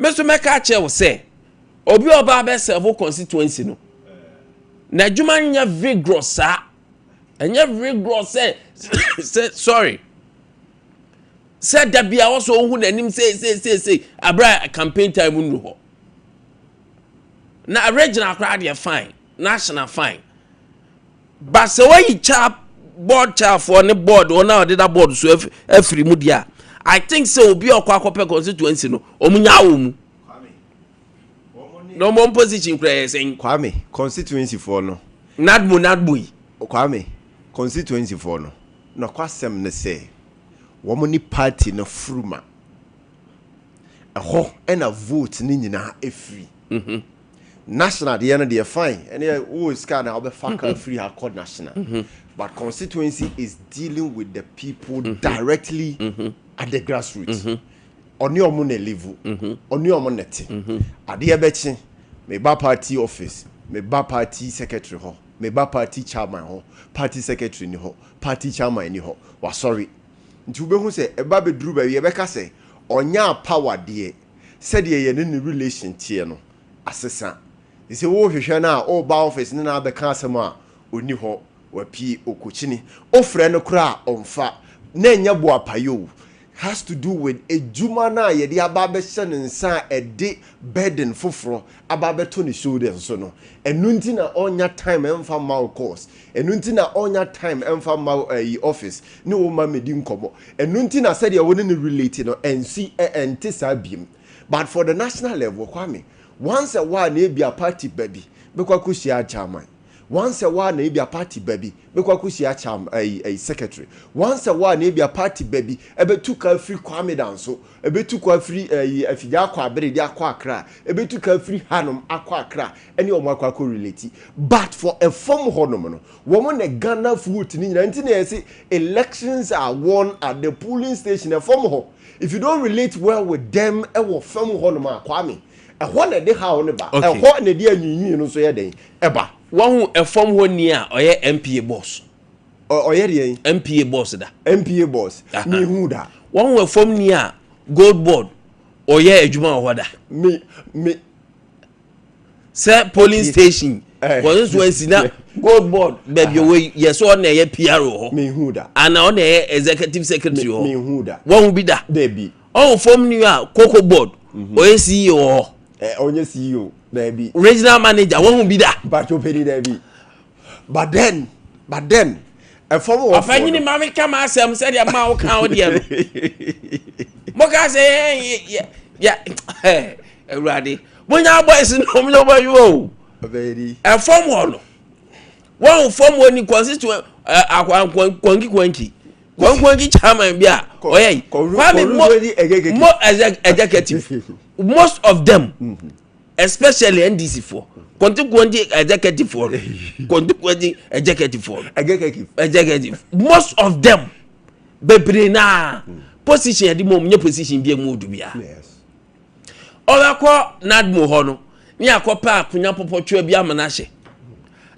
Me nso mɛka akyerɛ wo sɛ obi a ɔba abɛserve constituency no, n'adwuma nyɛ vigorous saa, ɛnyɛ vigorous sɛ sorry, sɛ dabi a wɔsɔ ohun n'anim sei sei sei sei abira campaign time nnu hɔ. Na regional koraa deɛ, fine, national, fine, but sɛ wɔyi chair, board chairfoɔ ne board wɔn a wɔdeda board so afiri mu deɛ a, I think sɛ obi a ɔkɔ akɔpɛ constituency no, wɔn nya wɔ mu na wɔn position kura yɛ sɛn? Kwame, constituency foɔ no. NADMO yi. Kwame, constituency foɔ no, nɔkwasɛm ne sɛ wɔn ne party no furuma ɛhɔ ɛna vote ne nyinaa efiri. National deɛ no deɛ, fine, ɛne wo sika na wobɛfa car firi ha kɔ national, but constituency is dealing with the people directly at the grassroots. Ɔne ɔmo na live, ɔne ɔmo na te. Adeɛ bɛkye, meba party office, meba party secretary hɔ, meba party chairman hɔ, party secretary ni hɔ, party chairman ni hɔ, wasɔre. Nti wobɛhu sɛ ɛba bɛduru baabi, yɛbɛka sɛ ɔnya power deɛ, sɛdeɛ yɛne ne relation teɛ no asesa. Sɛ wohwehwɛ no a, ɔreba office ne na abɛka asɛm a, ɔni hɔ, wapie ɔkɔkyini. Ɔfrɛ no koraa a, ɔmfa. Na ɛnyɛ boapayɛ o, has to do with edwuma no a yɛde aba abɛhyɛ ne nsa a ɛde burden foforɔ aba abɛto ne shoulders so no. Ɛnu nti na ɔnya time ɛmfa ma wo course, ɛnu nti na ɔnya time ɛmfa ma wo ɛyi office ne wo ma medi nkɔmɔ. Ɛnu nti na sɛdeɛ wo ne ne relate no ɛnsi ɛnte saa biem. But for the national level, Kwame, once a while na ebi a party ba bi bɛkɔ akɔhyia chairman, once a while na ebi a party ba bi bɛkɔ akɔhyia chairman, ɛyi secretary, once a while na ebi a party ba bi ɛbɛtu ka firi Kwame Danso, ɛbɛtu ka firi ɛyi Afidie akɔ abere de akɔ Akra, ɛbɛtu ka firi hanom akɔ Akra, ɛne wɔn akɔ relate. But for ɛfɔm hɔnom no, wɔn na Ghana vote ne nyinaa. Nti na yɛsɛ elections are won at the polling station. Ɛfɔm hɔ, if you don't relate well with them ɛwɔ fam hɔnom a, Kwame, ɛhɔ na ɛde haw ne ba. Ɛhɔ na ɛde anyinyin no nso yɛ den ɛba. Wɔn ho ɛfɔm hɔ ni a ɔyɛ NPA boss. Ɔyɛ deɛ yi? NPA boss da. NPA boss? Mi hu da. Wɔn ho ɛfɔm ni a Gold Board ɔyɛ adwuma wɔ hɔ da. Mi Sɛ polling station, constituency na Gold Board baabi ɔwɔ yi, yɛ sɛ ɔna ɛyɛ PR wɔ hɔ. Mi hu da. Ana ɔna ɛyɛ executive secretary wɔ Mi hɔ. hu da. Wɔn ho bi da? Dabi. Ɔwɔ fam ni a Cocoa Board ɔyɛ CEO wɔ hɔ? Ɔnyɛ CEO, dabi. Regional manager, wɔn ho bi da? Bato pedi, dabi. But then ɛfɔm wɔ. Ɔfɛnyini, maame kama asɛm sɛdeɛ maa wo kan wo deɛ no, mo ka sɛ yɛ yɛ yɛ Awurade, mo nya boys no, mo nya boys o. Ɔbɛyɛ. Ɛfɔm hɔ no, wɔn fɔm hɔ ni constituent ɛ akwa kwanki kwanki kwanki chairman bi a ɔyɛ yi, Kwame, mo executive, most of them, especially NDC foɔ kwanti kwanti executive foɔ no, kwanti kwanti executive foɔ no. Executive. Executive, most of them, bebree naa position yɛde mu nye position bi emu odu bia. Ɔbɛkɔ NADMO hɔ no ne akɔpɛ akonnwa pɔpɔtwa bi ama n'ahyɛ.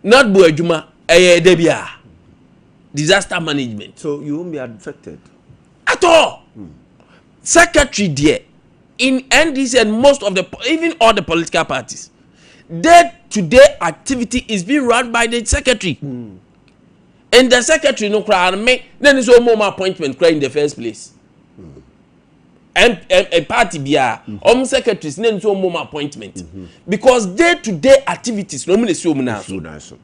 NADMO adwuma ɛyɛ ɛdɛ bi a disaster management. So you won't be affected. At all. Secretary deɛ, in NDC and most of the, even all the political parties, day to day activity is being run by the secretary. And the secretary no koraa me na ne sɛ ɔmo appointment koraa in the first place. M party bia ɔmo secretaries ne nso ɔmo appointment because day to day activities na ɔmo na esi ɔmo nan so. So so.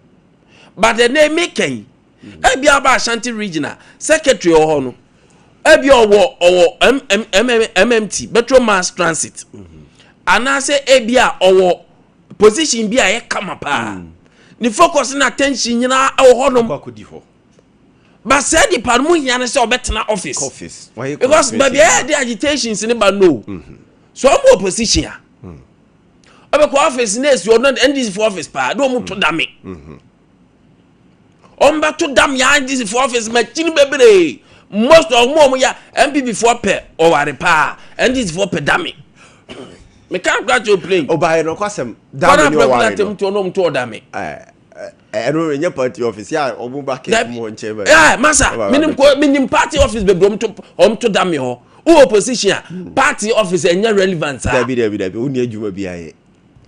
But ɛnna emi kɛn ebi aba Ashanti Regional secretary wɔ hɔ no, ebi ɔwɔ m m m MMT, Metro Mass Transit, anaasɛ ebi a ɔwɔ position bi a ɛyɛ kama paa, ne focus na attention nyinaa ɛwɔ hɔnom. Kɔ akɔdi hɔ. But sɛ nipa no mu hia no sɛ ɔbɛtena office. Office. Wayɛ because baabi a yɛde agitations ne ba no so, ɔmo opposition a ɔbɛkɔ office na esi ɔno NDC fo office paa na ɔmo to dame, ɔmo bɛto dam yɛ NDC fo office ma kyini bebree. Most of ɔmo a ɔmo yɛ NPP fo pɛ ɔware paa, NDC fo pɛ dame. Meka akora kyerɛ plane. Ɔbaayɛ no ɔkɔ kwana dame ne pɛrɛ ɔware tɛm no. to ɔno ɔmo to ɔdame. Ɛno ɛnyɛ party office yɛ a ɔmo ba kɛ mu wɔ nkyɛn bɛɛ. Ɛɛ, masa, minim ko minim party office bebree ɔmo to dame hɔ. Wo opposition a, party office ɛnyɛ relevant saa. Dabi, dabi, dabi, wo ni adwuma bi ayɛ.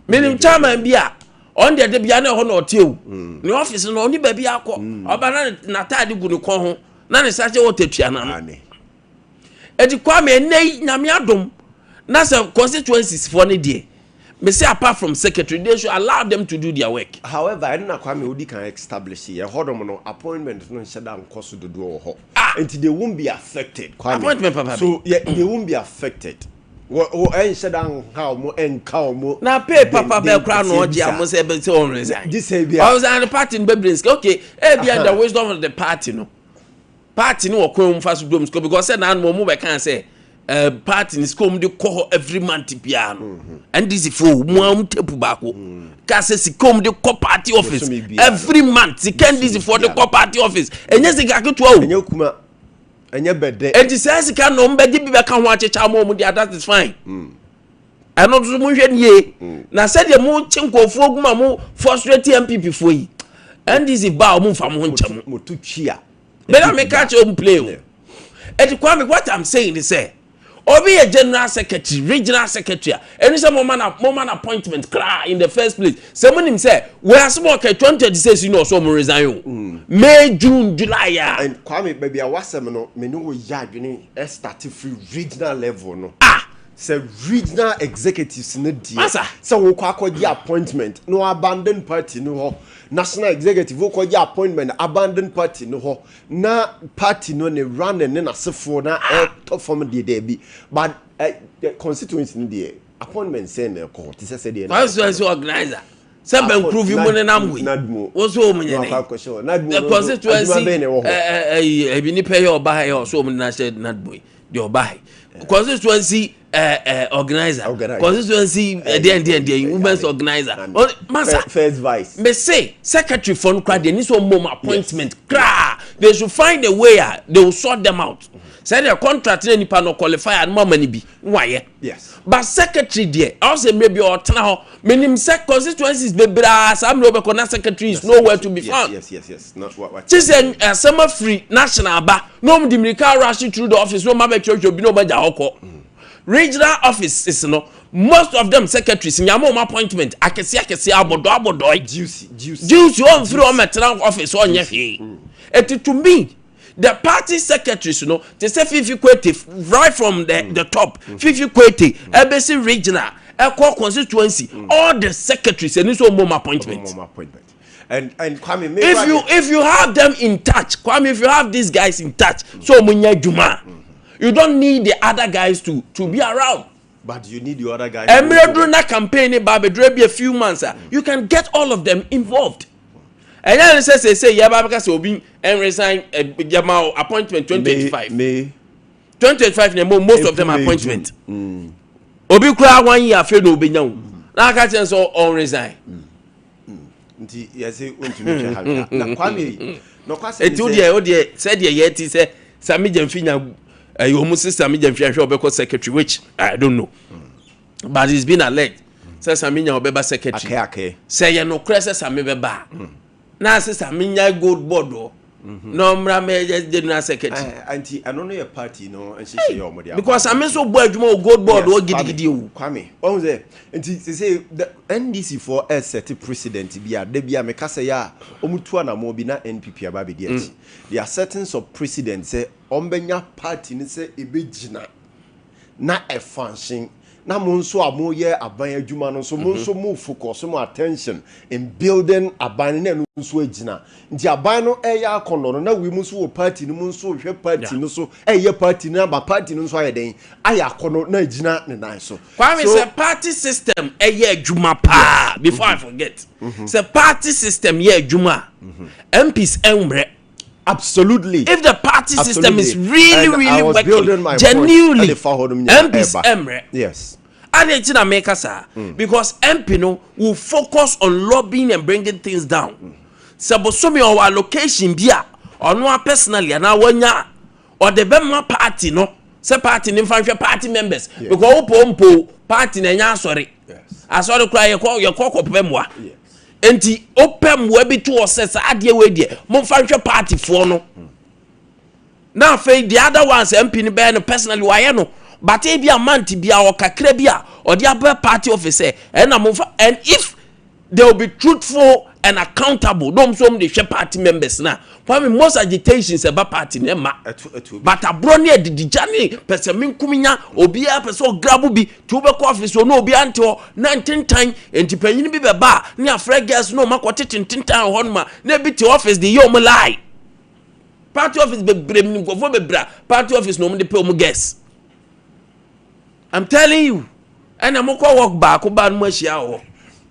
Menim chairman bi a ɔn deɛ de bia na ɛhɔ na ɔte o. Ne office no, ɔne baabi akɔ, ɔba na n'ataade gu ne kɔn ho na ne sachet water tua n'ano. Eti Kwame, ɛnɛ yi, Nyame adom na sɛ constituencies foɔ ne deɛ, me say apart from secretary, they should allow them to do their work. However, ɛno na Kwame odi kan establish yɛ hɔnom no, appointment no nhyɛ da nkɔ so dodoɔ wɔ hɔ. Ah. Nti they won't be affected, Kwame. Appointment papa bi. So yeah, they won't be affected. Wɔ ɛnhyɛ da nha ɔmo, ɛnka ɔmo. Na pay papa bɛɛ kora na ɔgye amo sɛ ɛbɛ sɛ ɔn resign. Gye sɛ bi a Ɔresign, the party no bɛbire nsika. Okay, ebia the wisdom of the party no, party no wɔ kwan mu fa so dom sika, because sɛ naanu ɔmo bɛka sɛ party no sika ɔmo de kɔ hɔ every month biara no, NDC fo mu a ɔmo tape baako ka sɛ sika ɔmo de kɔ party office Bosome biara. every month, sika NDC fo de kɔ party office ɛnyɛ sika ketewa o. Ɛnyɛ kuma, ɛnyɛ bɛdɛ. Eti sɛ sika na ɔmo bɛgye bi bɛka ho akyekyɛ ama ɔmo deɛ, that is fine. Ɛno nso mo nhwɛ nie na sɛdeɛ mo kye nkurɔfoɔ gu ma mo frustrate NPP foɔ yi, NDC ba a, ɔmo nfa mo ho nkyɛn mo. Mo to twi a. Bẹ́ẹ̀ na mi ka kyerɛ ɔmo play o. Eti Kwame, what I'm saying is sɛ obi yɛ general secretary, regional secretary a, ɛni sɛ mo ma na appointment kraa in the first place. Sɛ mo nim sɛ wei asem ɔkɛ 2026 yi na ɔsɔ ɔmo resign o, May, June, July a. And Kwame, baabi a wasɛm no me ne wo yɛ adwene, ɛ start firi regional level no. Ah. Sɛ regional executives no deɛ, Masa. sɛ wokɔ akɔgye appointment na abandon party no hɔ, national executive wokɔgye appointment, abandon party no hɔ, na party no ne running ne n'asefoɔ na ɛtɔ fam deɛ, daabi. But constituency no deɛ, appointment sɛn na ɛkɔ hɔ te sɛ sɛdeɛ na Constituency organizer sɛ bɛnkuru fi mu ne nam wei NADMO. woso ɔmo nyɛ Na ne wakɔ akɔhyɛ hɔ. NADMO the no nso, constituency adwuma bɛn na ɛwɔ hɔ? Ɛbi nipa yɛ ɔba ha yɛ ɔso ɔmo de n'ahyɛ NADMO yi deɛ, ɔba ha yi constituency organizer, Organizer. constituency deɛ deɛ deɛ, women's organizer. Masa, First vice. Me say secretary for no kora deɛ, ni sɛ ɔmo mu appointment kraa, they should find a way a they will sort them out sɛdeɛ contract na nipa no qualify a, no ma ni bi wayɛ. But secretary deɛ, ɔsɛ mmerɛ bi ɔtena hɔ, menim sɛ constituencies bebree saa mmerɛ wobɛkɔ na secretary is nowhere to be found. Yes. No, what, kye sɛ asɛm afiri national ba na ɔmo de mirika rush through the office na ɔmo abɛtwerɛtwerɛ bi na ɔmo agya hɔ kɔ. Regional offices no, most of them secretaries nyama ɔmo appointment akɛseɛ akɛseɛ, abɔdɔ abɔdɔ. Juicy, juicy. Juicy, ɔnfiri ɔmɛtena office ɔnyɛ hwee. Eti to me, the party secretaries no, te sɛ Fifi Kwete, right from the top, Fifi Kwete ɛbɛsi regional, ɛkɔ constituency, all the secretaries, ɛni sɛ ɔmo appointment. More appointment. And Kwame, me If you have them in touch, Kwame, if you have these guys in touch, so ɔmo nya adwuma, you don't need the other guys to be around. But you need the other guys. Mmerɛ duru na campaign ba abɛduru bi a few months a, you can get all of them involved. Ɛnyɛ ne sɛ sese yɛ ba bɛka sɛ obi ɛnresign ɛ yɛma appointment 2025. May. 2025 na mo most of them April, May, appointment, obi kura one year afei na obenya wo na aka kyerɛ sɛ ɔnresign. Nti yɛsɛ wontumi hwɛ ha hwɛ. Na Kwame, nɔkwasɛm Eti o deɛ sɛdeɛ yɛ ti sɛ Sami Gyamfi nya ɛyɛ ɔmo si Sami Gyamfi ahwɛ ɔbɛkɔ secretary, which I don't know, but it's been alleged sɛ Sami nya ɔbɛba secretary. Akɛ akɛ. Sɛ yɛ nokorɛ sɛ Sami bɛba a, na sɛ Sami nya Gold Board hɔ na ɔmmra mɛyɛ general secretary. Nti ɛno no yɛ party no nhyehyɛ yɛ ɔmo de aba. Because Sami nso bɔ adwuma wɔ Gold Board hɔ Yes, gidigidi o. Kwame, ɔhu sɛ nti sese the NDC foɔ ɛ set precedent bi a da bi a meka sɛ yɛ a ɔmo tu anammɔ bi na NPP aba abɛdi akyi. They are setting some precedent sɛ ɔmbɛnya party no sɛ ebɛgyina na ɛ function, na mo nso a moyɛ aban adwuma no nso, mo nso mo focus mo attention in building aban no na ɛno nso agyina. Nti aban no ɛyɛ akɔnɔ no na wei mu nso wɔ party no mu nso hwɛ party no so, ɛyɛ party no aba, party no nso ayɛ den ayɛ akɔnɔ na agyina ne nan so. Kwame, So- sɛ party system ɛyɛ adwuma paa, before I forget, sɛ party system yɛ adwuma a, MPs ɛnmrɛ. If the party system is really And I really was working building my point. genuinely, Ɛde fa hɔ nom nyinaa MPs ɛba. ɛmrɛ. Ade nti na meka saa, because MP no will focus on lobbying and bringing things down. Sɛ bosome ɔwɔ allocation bi a ɔno a personally anaa wanya, ɔde bɛma party no sɛ party ne nfa nhwɛ party members, because wopɔ mpo party na ɛnya asɔre. Asɔre koraa yɛkɔ kɔpɛ mmoa. Nti wopɛ mmoa bi to hɔ sɛ saa adeɛ wei deɛ, momfa nhwɛ party foɔ no. Na afei the other ones, MP no bɛyɛ no personally, wayɛ no, but ebi a month bi a ɔkakra bi a ɔde abɛ party office ɛ ɛna mo fa. And if they will be truthful and accountable na ɔmo nso ɔmo de hwɛ party members na, Kwame, most agitations ɛba party ne ma. Ɛto ɛto obi. But aborɔ ne adidigya ne pɛsɛ menkum nya, obiara pɛ sɛ ɔgrab bi nti wobɛkɔ office hɔ na obiara nte hɔ na ntentan nti panyin bi bɛba a ne afrɛ girls na ɔma kɔtete ntentan wɔ hɔnom a na ebi te office de yɛ ɔmo lie. Party office bebree mi, nkurɔfoɔ bebree a party office na ɔmo de pɛ ɔmo girls, I'm telling you. Ɛna mo kɔ work baako ba no, mo ahyia wɔ hɔ.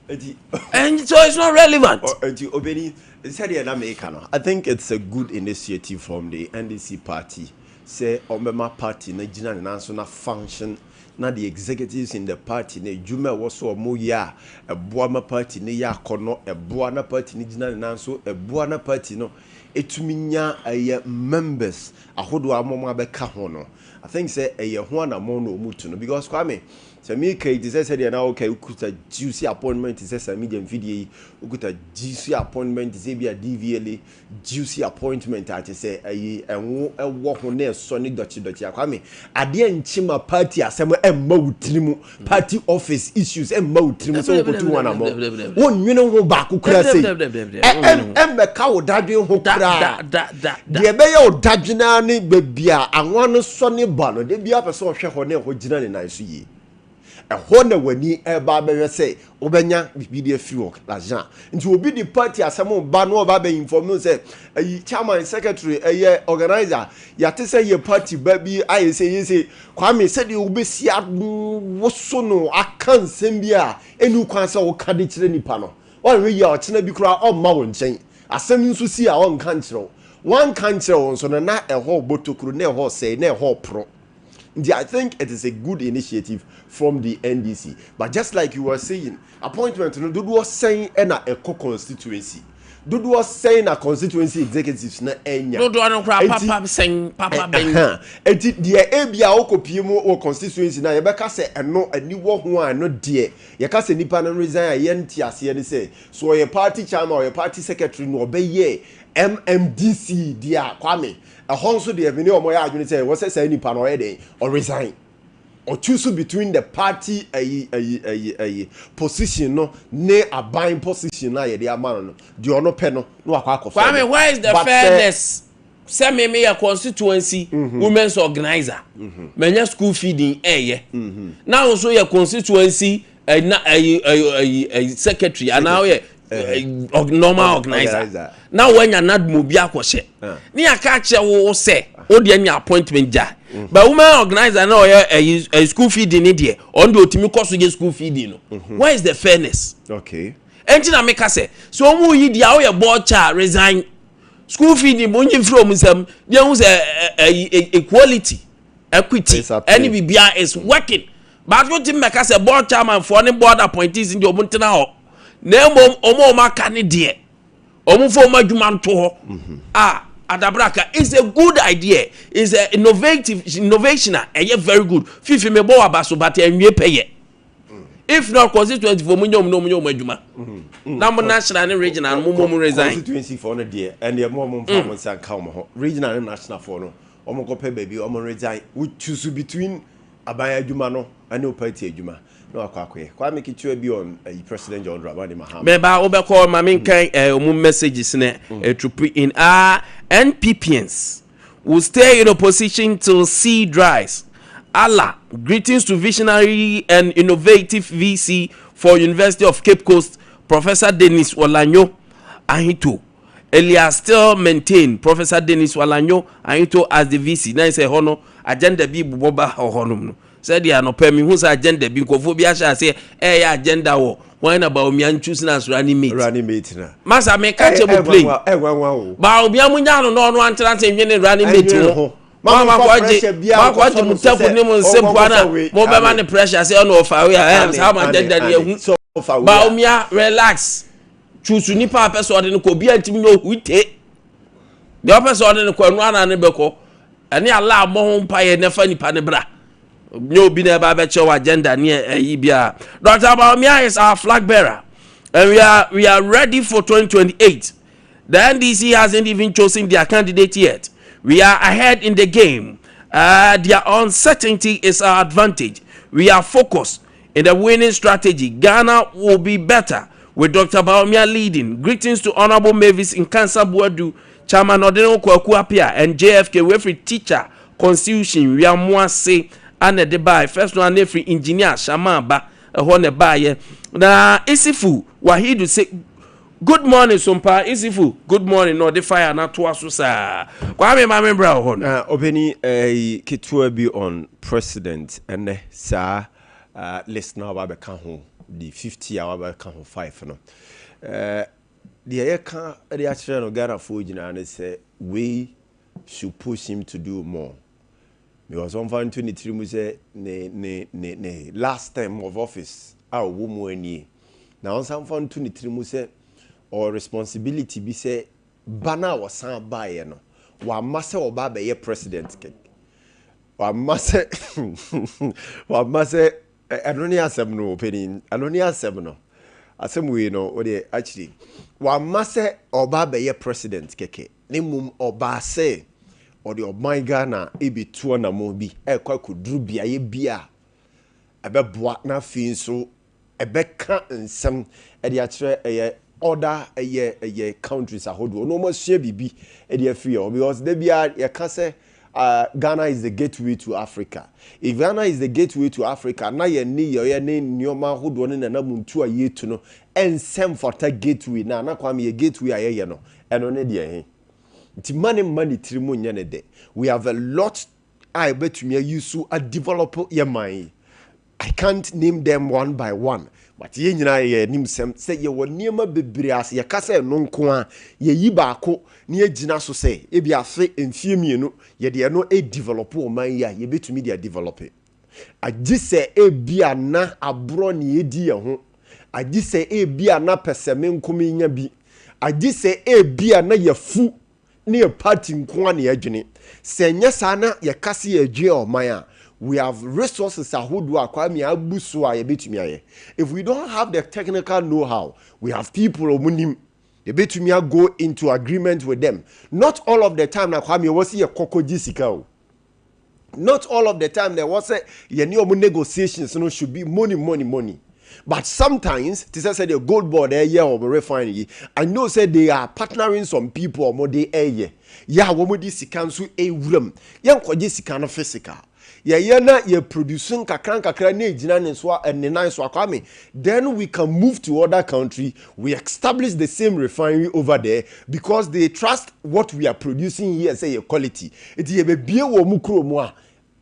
Eti And so it's not relevant. Eti obeni sɛdeɛ na meka no, I think it's a good initiative from the NDC party sɛ ɔmbɛma party na gyina ne nan so na function, na the executives in the party na edwuma ɛwɔ so ɔmo yɛ a ɛboa ma party ne yɛ akɔnɔ, ɛboa na party ne gyina ne nan so, ɛboa na party no etumi nya ɛyɛ members ahodoɔ a wɔn abɛka ho no. I think sɛ ɛyɛ ho anammɔn na ɔmo tu no, because Kwame, sɛ meka yi te sɛ sɛdeɛ na woka, wokuta juicy appointment te sɛ Sammy Gyamfi deɛ yi, wokuta juicy appointment te sɛ bi a DVLA juicy appointment a te sɛ ɛyi ɛho ɛwɔ ho na ɛsɔ ne dɔkye dɔkye a, Kwame, adeɛ nkye ma party asɛm ɛmma wo tiri mu, party office issues ɛmma wo tiri mu sɛ wokɔtu ho anammɔn, wonnwene ho baako kora sei ɛmmɛka wo dadwen ho koraa. Da da da da. Deɛ ɛbɛyɛ wo dadwena ne baabi a anwa no sɔ ne ba no de bia pɛ sɛ ɔhwɛ hɔ ne ɛhɔ gyina ne nan so yie, ɛhɔ na w'ani ɛba bɛhwɛ sɛ wobɛnya biribi de afiri hɔ l'agent. Nti obi de party asɛm ba na ɔba bɛ inform no sɛ ɛyi chairman, secretary, ɛyɛ organizer, yàtɛ sɛ yɛ party ba bi ayɛ sɛ yɛ sɛ Kwame, sɛdeɛ wobɛsi awoso no aka nsɛm bi a ɛnu kwan sɛ woka de kyerɛ nipa no, wɔnhwɛ yi a ɔkyena bi koraa ɔmma wo nkyɛn. Asɛm nso si a ɔnka nkyerɛ wo, wanka nkyerɛ wo nso no na ɛhɔ bɔtokuro na ɛhɔ sɛe na ɛhɔ porɔ. Nti I think it is a good initiative from the NDC, but just like you were saying, appointment no dodoɔ sɛn ɛna ɛkɔ constituency, dodoɔ sɛn na constituency executives na ɛnya? Dodoɔ no koraa papa sɛn, papa bɛn? Eti deɛ ebi a wokɔ mu wɔ constituency na yɛbɛka sɛ ɛno ani wɔ ho a, ɛno deɛ yɛka sɛ nipa no resign a yɛnte aseɛ ne sɛ so ɔyɛ party chairman, ɔyɛ party secretary na ɔbɛyɛ MMDC deɛ a, Kwame, ɛhɔ nso deɛ mene ɔmo yɛ adwene sɛ wɔsɛ saa nipa no ɔyɛ den ɔresign, ɔchoose between the party ɛyi position no ne aban position na yɛde ama no, deɛ ɔno pɛ no na wakɔ akɔfɛ. Kwame, where is the fairness sɛ me me yɛ constituency women's organizer, mɛnyɛ school feeding ɛyɛ, na wo nso yɛ constituency ɛna ɛyi secretary anaa yɛ normal organizer na wanya NADMO bi akɔhyɛ ne yɛaka kyerɛ wo sɛ wo deɛ nya appointment gya, but women organizer na ɔyɛ ɛyi school feeding ne deɛ, ɔno deɛ otumi kɔ so yɛ school feeding no. Where is the fairness? Ɛnti na meka sɛ ɔmo yi deɛ ɔyɛ board chair, resign. School feeding mo nyi nfiri ɔmo nsam deɛ ho sɛ ɛyi equality, equity ɛne bibia is working, but o ti mɛka sɛ board chairman foɔ ne board appointees deɛ, ɔmo ntena hɔ, na mmom ɔmo a ɔmo aka ne deɛ, ɔmo fɔ ɔmo adwuma nto hɔ a. Adabraka is a good idea, is a innovative innovation a ɛyɛ very good. Fifi mi bɔ waba so, but ɛnwie pɛ yɛ. If not, constituency fo mu nye ɔmo na ɔmo nye ɔmo adwuma na mo national ne regional mo resign. Constituency fo no deɛ, ɛndeɛ mo a mo nfa mo nsa nka wɔn ho, regional ne national fo no, wɔn kɔ pɛ baabi wɔn resign. We choose between aban adwuma no ɛne o party adwuma na wakɔ akɔyɛ. Kwame, ketewa bi on ɛyi President John Dramani Mahama. Mɛba wobɛkɔ maame nkan ɔmo messages ne ɛtroop in. Ah, NPPs will stay in opposition till sea dries. Allah, greetings to visionary and innovative VC for University of Cape Coast, Professor Dennis Worlanyo Ahito. Elias still maintain Professor Dennis Worlanyo Ahito as the VC. Na sɛ hɔ no agenda bi bobɔ ba hɔ nom no, sɛdeɛ anɔpɛ mi hu sɛ agenda bi nkɔfoɔ bi ahyɛ aseɛ ɛyɛ agenda wɔ wɔn na Bawumia nchoose na as running mate. Running mate na. Masa meka kyɛ mo plane. Ɛnwanwa o. Bawumia mu nya no na ɔno antena se nwene running mate ho. Makɔgye mo taku ne mo nsɛmpoa na mobɛma ne pressure sɛ ɔna ɔfa wei a ɛyɛ saa ma agenda ne yɛhu. Bawumia, relax, choose nipa a pɛ sɛ ɔde no kɔ. Obiara ntumi nyɛ ohute deɛ ɔpɛ sɛ ɔde no kɔ, ɛno ana ne bɛkɔ ɛne ala abɔ ho mpaeɛ ne fa nipa ne bra nye obi na ɛba abɛkyerɛ wɔ agenda ne ɛyi bia. Dr Bawumia is our flag bearer and we are ready for 2028. The NDC hasn't even chosen their candidate yet. We are ahead in the game. Their uncertainty is our advantage. We are focused in the winning strategy. Ghana will be better with Dr. Bawumia leading. Greetings to Honorable Mavis Nkansa Buadu, Chairman Odino Kwaku Apia, and JFK Wefri Teacher Constitution Wiamuase ana de bae. First one efiri Engineer Shama Ba ɛhɔ na baayɛ. Na Isifu Wahidu say, "Good morning, Sompa Isifu, good morning." Na ɔde fire na toa so saa. Kwame, maame bra wɔ hɔ no. Ɔpɛni ketewa bi on president ɛnɛ saa list na waba bɛka ho, the 50 a waba bɛka ho 5 no, deɛ yɛka de akyerɛ no Ghanafoɔ nyinaa ne sɛ we should push him to do more, because ɔmfa nto ne tiri mu sɛ ne last term of office a ɔwɔ mu anie, na ɔnsan fa nto ne tiri mu sɛ ɔwɔ responsibility bi sɛ ba no a wɔsan baeɛ no, wamma sɛ ɔba abɛyɛ president kɛkɛ, wamma sɛ ɛno ne asɛm no. Ɔpanin, ɛno ne asɛm no. Asɛm wei no, wɔde akyiri, wamma sɛ ɔba abɛyɛ president kɛkɛ, ne mmom ɔbaa sɛ ɔde ɔman Ghana ebi anammɔn bi ɛrekɔ akɔduru beaeɛ bi a ɛbɛboa, na afei nso ɛbɛka nsɛm ɛde akyerɛ ɛyɛ other ɛyɛ countries ahodoɔ na wɔn asua biribi ɛde afiri hɔ, because de bia yɛka sɛ Ghana is the gateway to Africa. If Ghana is the gateway to Africa na yɛn ne yɛyɛ ne nneɛma ahodoɔ ne nanamu ntu a yɛtu no ɛnsɛm fata gateway na Kwame yɛ gateway a yɛyɛ no, ɛno ne deɛ he nti ma ne mma ne tiri mu nyɛ ne de. We have a lot a yɛbɛtumi ayi so a develop yɛ man yi. I can't name them one by one, but yɛn nyinaa yɛ anim sɛm sɛ yɛwɔ nneɛma bebree ase. Yɛka sɛ ɛno nko a yɛyi baako na yɛgyina so sɛ ebi afe mfie 2 yɛde ɛno develop ɔman yi a, yɛbɛtumi de adevelop, agye sɛ ebi ana aborɔ ne yɛdi yɛn ho, agye sɛ ebi ana pɛsɛme nkom nya bi, agye sɛ ebi ana yɛfu ne yɛ party nko a ne yɛdwene. Sɛ nyɛ saa na yɛka se yɛdwe ɔman a, we have resources ahodoɔ a, Kwame, abu so a yɛbɛtumi ayɛ. If we don't have the technical know-how, we have people ɔmo nim, yɛbɛtumi a go into agreement with them. Not all of the time na, Kwame, ɛwɔ sɛ yɛ kɔkɔ gye sika o. Not all of the time na ɛwɔ sɛ yɛne ɔmo negotiations no should be money, money, money, but sometimes te sɛ the Gold Board ɛyɛ ɔmo refine yi, I know say they are partnering some people, ɔmo de ɛyɛ yɛ a wɔn de sika nso ewura mu. Yɛn nkɔgye sika no physical, yɛyɛ na yɛ produce nkakra nkakra na egyina ne so ne nan so, Akwame, then we can move to other country. We establish the same refinery over there because they trust what we are producing here sɛ yɛ quality. Eti yɛbɛbie wɔ mu kurom a,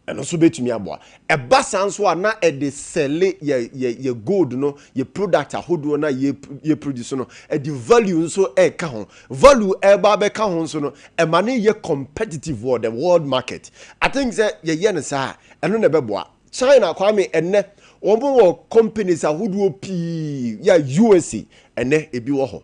ɛno nso bɛtumi aboa. Ɛba saa nso a, na ɛde sell yɛ gold no, yɛ product ahodoɔ na yɛ produce no, ɛde value nso ɛɛka ho. Value ɛɛba abɛka ho nso no, ɛma ne yɛ competitive wɔ the world market. I think sɛ yɛyɛ no saa, ɛno na ɛbɛboa. China, Kwame, ɛnɛ wɔn wɔ companies ahodoɔ pii yɛ USA, ɛnɛ ebi wɔ hɔ.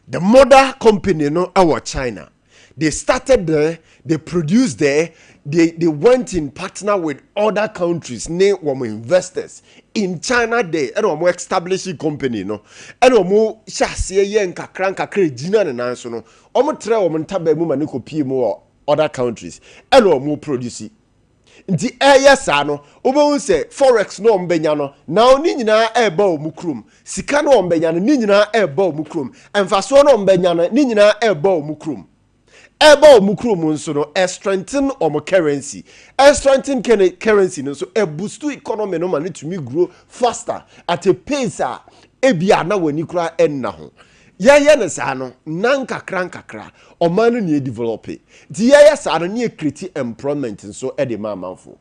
The mother company no ɛwɔ China. They started there, they produced there, they went in partner with other countries ne wɔn investors in China there, ɛna wɔn establish company no, ɛna wɔn hyɛ aseɛ yɛ nkakra nkakra gyina ne nan so no, wɔn trɛ wɔn ntaban mu ma ne kɔ pie mu wɔ other countries, ɛna wɔn produce. Nti ɛyɛ saa no, wobɛhu sɛ forex no wɔn bɛnya no na ne nyinaa ɛreba wɔn kurom. Sika no wɔn bɛnya no ne nyinaa ɛreba wɔn kurom. Mfasoɔ no wɔn bɛnya no ne nyinaa ɛreba wɔn kurom. Ɛba wɔn kurom nso no, ɛstrengthen wɔn currency. Ɛstrengthen currency no nso, ɛboost economy no ma ne tumi grow faster at a pace a ebi a na wɔn ani koraa ɛnna ho. Yɛyɛ no saa no na nkakra nkakra ɔman no ne develop. Nti yɛyɛ saa no ne yɛ create employment nso ɛde ma amanfo.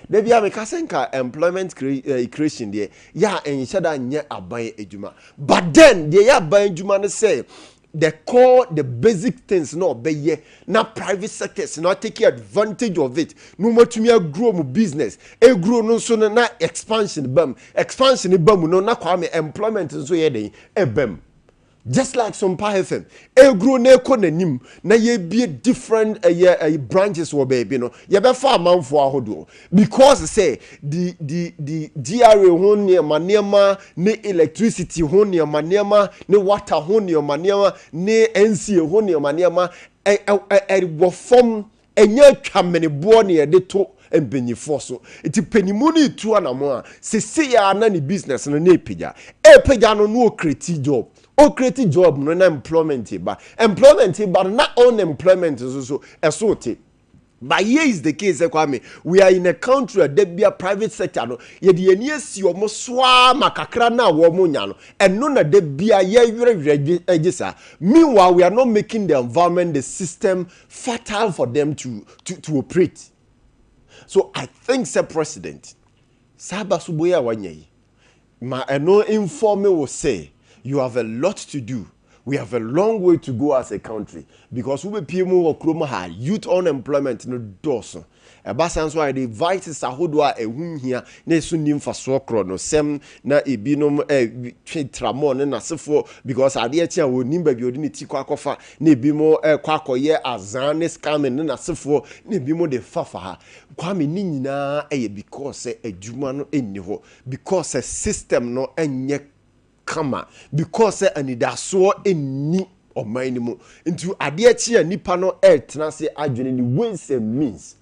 Dabi a meka sɛ nka employment creation deɛ, yɛ a nhyɛ da nyɛ aban adwuma, but then deɛ yɛ aban adwuma no sɛ the core, the basic things na ɔbɛyɛ na private sectors na take advantage of it na wɔatumi agrow mu business. Egrow no nso no na expansion ba mu. Expansion ba mu no na, Kwame, employment nso yɛ den ɛba mu. Just like Sompa FM eguro na ekɔ n'anim na yɛbie different ɛyɛ branches wɔ baabi no, yɛbɛfa amanfoɔ ahodoɔ, because sɛ the GRA ho nneɛma nneɛma ne electricity ho nneɛma nneɛma ne water ho nneɛma nneɛma ne NCA ho nneɛma nneɛma ɛ ɛ ɛwɔ fam. Ɛnyɛ atwameneboɔ ne yɛde to mpanyinfoɔ so. Nti panyimu no etu anamo a sese ya na ne business no na epagya epagya no na ocreate job, ocreate job no na employment ba, employment ba no na unemployment nso so ɛso te. But here is the case, Kwame, we are in a country a debia private sector no yɛde yɛn ani asi wɔn soa ma kakra na wɔn nya no, ɛno na debia yɛwerɛwerɛ agye saa. Meanwhile, we are not making the environment, the system fertile for them to operate. So I think sɛ President, saa abasobɔ yi a wanya yi ma ɛno inform me wo say you have a lot to do. We have a long way to go as a country because wobɛpie mu wɔ kurom ha, youth unemployment no dɔɔso. Ɛba san so a, yɛde vices ahodoɔ a ɛho hia na ɛso nni mfasoɔ korɔ no sɛm na ebinom twe tramɔ ne n'asefoɔ because adeɛ kye a wɔnim baabi a ɔde ne ti kɔ akɔfa, na ebinom ɛkɔ akɔyɛ azan ne scamming ne n'asefoɔ, na ebinom de fafa ha. Kwame, ne nyinaa ɛyɛ because sɛ adwuma no ɛnni hɔ, because sɛ system no ɛnyɛ kama, because sɛ anidasoɔ ɛnni ɔman no mu. Nti adeɛ kye a, nipa no ɛretena ase adwene ne ways and means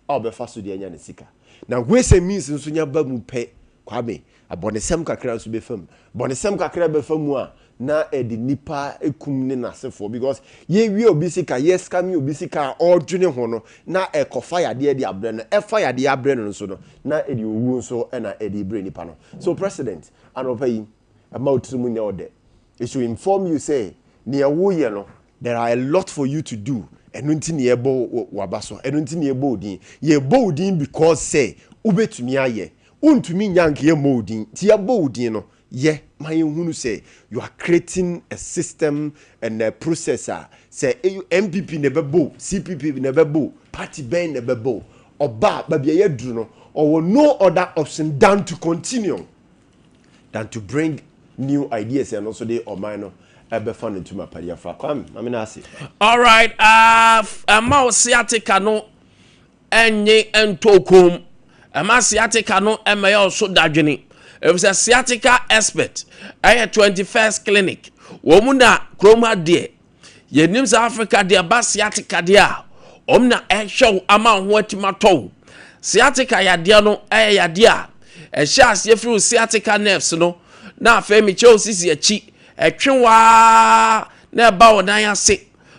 a ɔbɛfa so de anya ne sika, na ways and means nso nya ba mu pɛ, Kwame, abɔnesɛm kakra nso bɛfa mu. Bɔnesɛm kakra bɛfa mu a, na ɛde nipa ekum ne n'asefoɔ because yɛwie obi sika, yɛ scam obi sika a ɔredwene ho no, na ɛkɔfa yadeɛ de abrɛ no, ɛfa yadeɛ abrɛ no nso no, na ɛde owu nso ɛna ɛde brɛ nipa no. So President, anɔpa yi, ɛma otiri mu nyɛ ɔdɛ. It should inform you say nea woyɛ no, there are a lot for you to do. Ɛno nti ne yɛbɔ waba so, ɛno nti ne yɛbɔ odin. Yɛbɔ odin because sɛ wobɛtumi ayɛ. Wontumi nya nka yɛmmɔ odin. Nti yɛbɔ odin no, yɛ ma yɛhunu sɛ you are creating a system and a process a sɛ NPP na ɛbɛbɔ, CPP na ɛbɛbɔ, party bɛn na ɛbɛbɔ, ɔba baabi a yɛduru no, ɔwɔ no other option than to continue, than to bring new ideas. Ɛno nso de ɔman no ɛbɛfa no ntoma pari afa. Kwame, maame na ase. Alright, ɛma wo sciatica no ɛnye ɛntɔ kom, ɛma sciatica no ɛmɛyɛ ɔso dadwene, efisɛ sciatica expert ɛyɛ 21st Clinic. Wɔn mu na kurom ha deɛ yɛnim sɛ Africa deɛ ba sciatica deɛ a, wɔn na ɛhwɛ wo ama wo ho atumi atɔ wo. Sciatica yadeɛ no ɛyɛ yadeɛ a ɛhyɛ aseɛ firi wo sciatica nerves no, na afei mekyerɛ wo sisi akyi ɛtwe waa na ɛba wo nan ase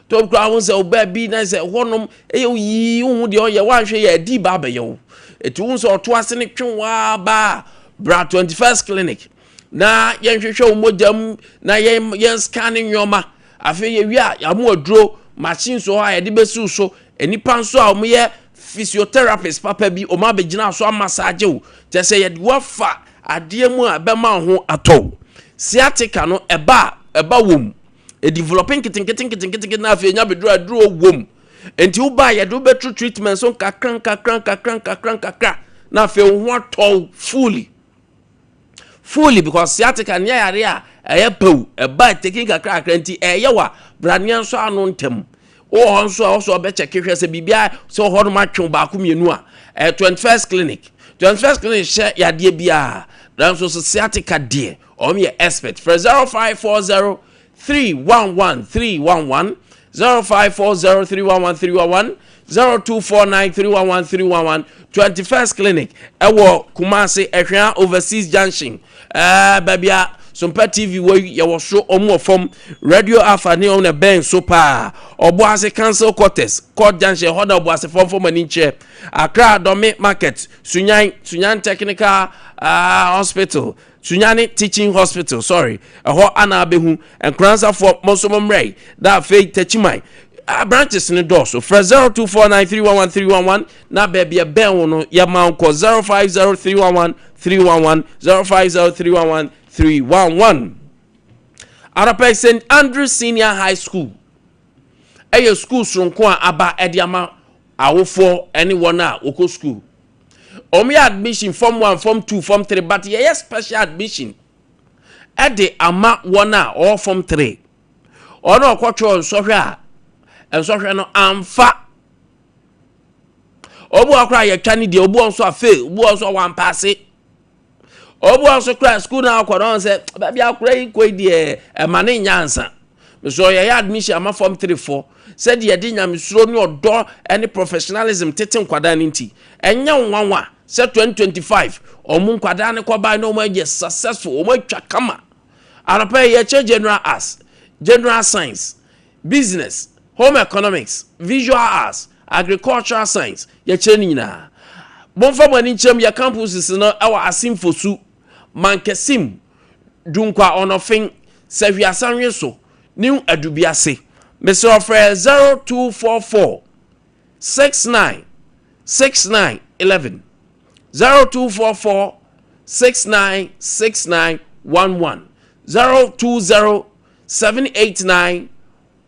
tó kura ho sɛ ɔbaa bi na sɛ hɔnom ɛyɛ yii wohu deɛ ɔyɛ wanhwɛ yɛ adi ba abɛyɛ wo. Ɛti wo sɛ ɔto ase ne twe waa baa bra 21st Clinic na yɛnhwehwɛ wo mogya mu na yɛn scan ne nneɛma. Afei yɛwie a, yɛamo aduro, machine so hɔ a yɛde bɛsiw so, nnipa nso a wɔyɛ physiotherapist papa bi wɔn abɛgyina so amassage wo, kyerɛ sɛ yɛde wafa adeɛ mu a ɛbɛma wo ho atɔ wo. Sciatica no ɛba a, ɛba wɔ mu, ɛdeveloping nketenkete nketenkete na afei nya bɛduru aduro wɔ mu. Nti woba a, yɛde wobɛturu treatment so nkakra nkakra nkakra nkakra nkakra na afei wo ho atɔ wo fully fully, because sciatica ne yare a ɛyɛ pɛw, ɛba taking kakra kakra. Nti ɛyɛ wa braneɛ nso ano ntɛm. Wowɔ hɔ nso a wɔsɔ ɔbɛkyɛke hwɛ sɛ biribiara sɛ wɔ hɔ nom atwe baako mmienu a, ɛyɛ 21st Clinic. 21st Clinic hyɛ yadeɛ biara, nanso so sciatica deɛ, ɔmo yɛ expert. Frɛ 0540 311 311, 0540 311 311, 0249 311 311. 21st Clinic ɛwɔ Kumase, Ɛhwea Overseas Junction, baabi a Sompa TV wɔ yi, yɛwɔ soro, ɔmo wɔ fam. Radio Afa ne ɔmo na bɛn so paa. Ɔboase Council Quarters, Court Junction hɔ na Ɔboase fɔmfɔm ani nkyerɛ. Accra, Dɔme Market, Sunyan Technical Hospital, Sunyani Teaching Hospital, sorry, ɛhɔ ana abɛhu. Nkoransafoɔ mo nso mo mmerɛ yi na afei Takyiman branches no dɔɔso. Frɛ 0249311311 na baabi ɛbɛn wo no yɛma wo kɔ. 050311311, 050311311. Arapɛ St Andrew Senior High School ɛyɛ school soronko a aba ɛde ama awofoɔ ɛne wɔn a wɔkɔ school. Wɔn yɛ admission form one, form two, form three, but yɛyɛ special admission ɛde ama wɔn a ɔwɔ form three. Ɔno ɔkɔtwerɛ nsɔhwɛ a nsɔhwɛ no amfa. Obi wɔ koraa yɛtwa ne deɛ, obi wɔ nso a fail, obi wɔ nso a wampass, obi wɔ nso koraa school na akɔ no sɛ baabi akora yi kɔ yi deɛ, ɛma ne nya ansa. So yɛyɛ admission ama form three fo. Sɛdeɛ yɛde nyamesuro ne ɔdɔ ne professionalism tete nkwadaa no nti, ɛnyɛ nwanwa sɛ 2025 ɔmo nkwadaa no kɔbae na ɔmo ayɛ successful, ɔmo atwa kama. Anɔpa yi yɛkyerɛ general arts, general science, business, home economics, visual arts, agricultural science, yɛkyerɛ no nyinaa. Momfa mo ani nkyerɛm yɛ campuses no ɛwɔ Asimfosu, Mankasim, Dunkwa Ɔnɔfen, Sɛhwiasanwe so ne Adubiase. Mesrɛ, ɔfrɛ 0244 69 69 11, 0244 69 69 11, 020 789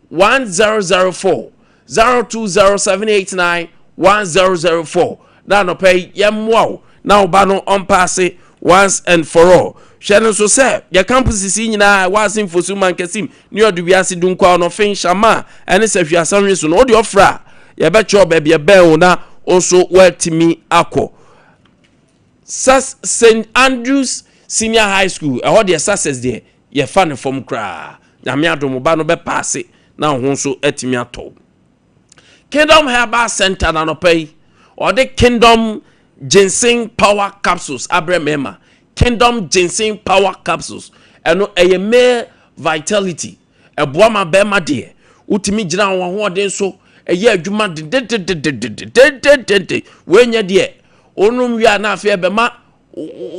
1004, 020 789 1004. Na anɔpɛ yi yɛmmoa wo na wo ba no ɔmpaase once and for all. Hwɛ no nso sɛ yɛ campuses yi nyinaa ɛwɔ Asemfosu, Mankasim ne Ɔdowiase, Dunkwa Ɔnɔfen, Hyama ɛne sɛ Hwiasanwe so no, wode ɔfrɛ a yɛbɛkyerɛ baabi ɛbɛn wo na wo nso woatumi akɔ. St Andrews Senior High School, ɛhɔ deɛ success deɛ yɛfa ne fam koraa. Nyame adom, ba no bɛpaase na wo ho nso atumi atɔ. Kingdom Herbal Center na anɔpa yi ɔde Kingdom Ginseng Power Capsules abrɛ mmarima. Kingdom Ginseng Power Capsules, ɛno ɛyɛ male vitality, ɛboa ma bɛrima deɛ wotumi gyina wɔn ahoɔden so ɛyɛ adwuma dededededededede. Wɔnyɛ deɛ onum wie a na afei ɛbɛma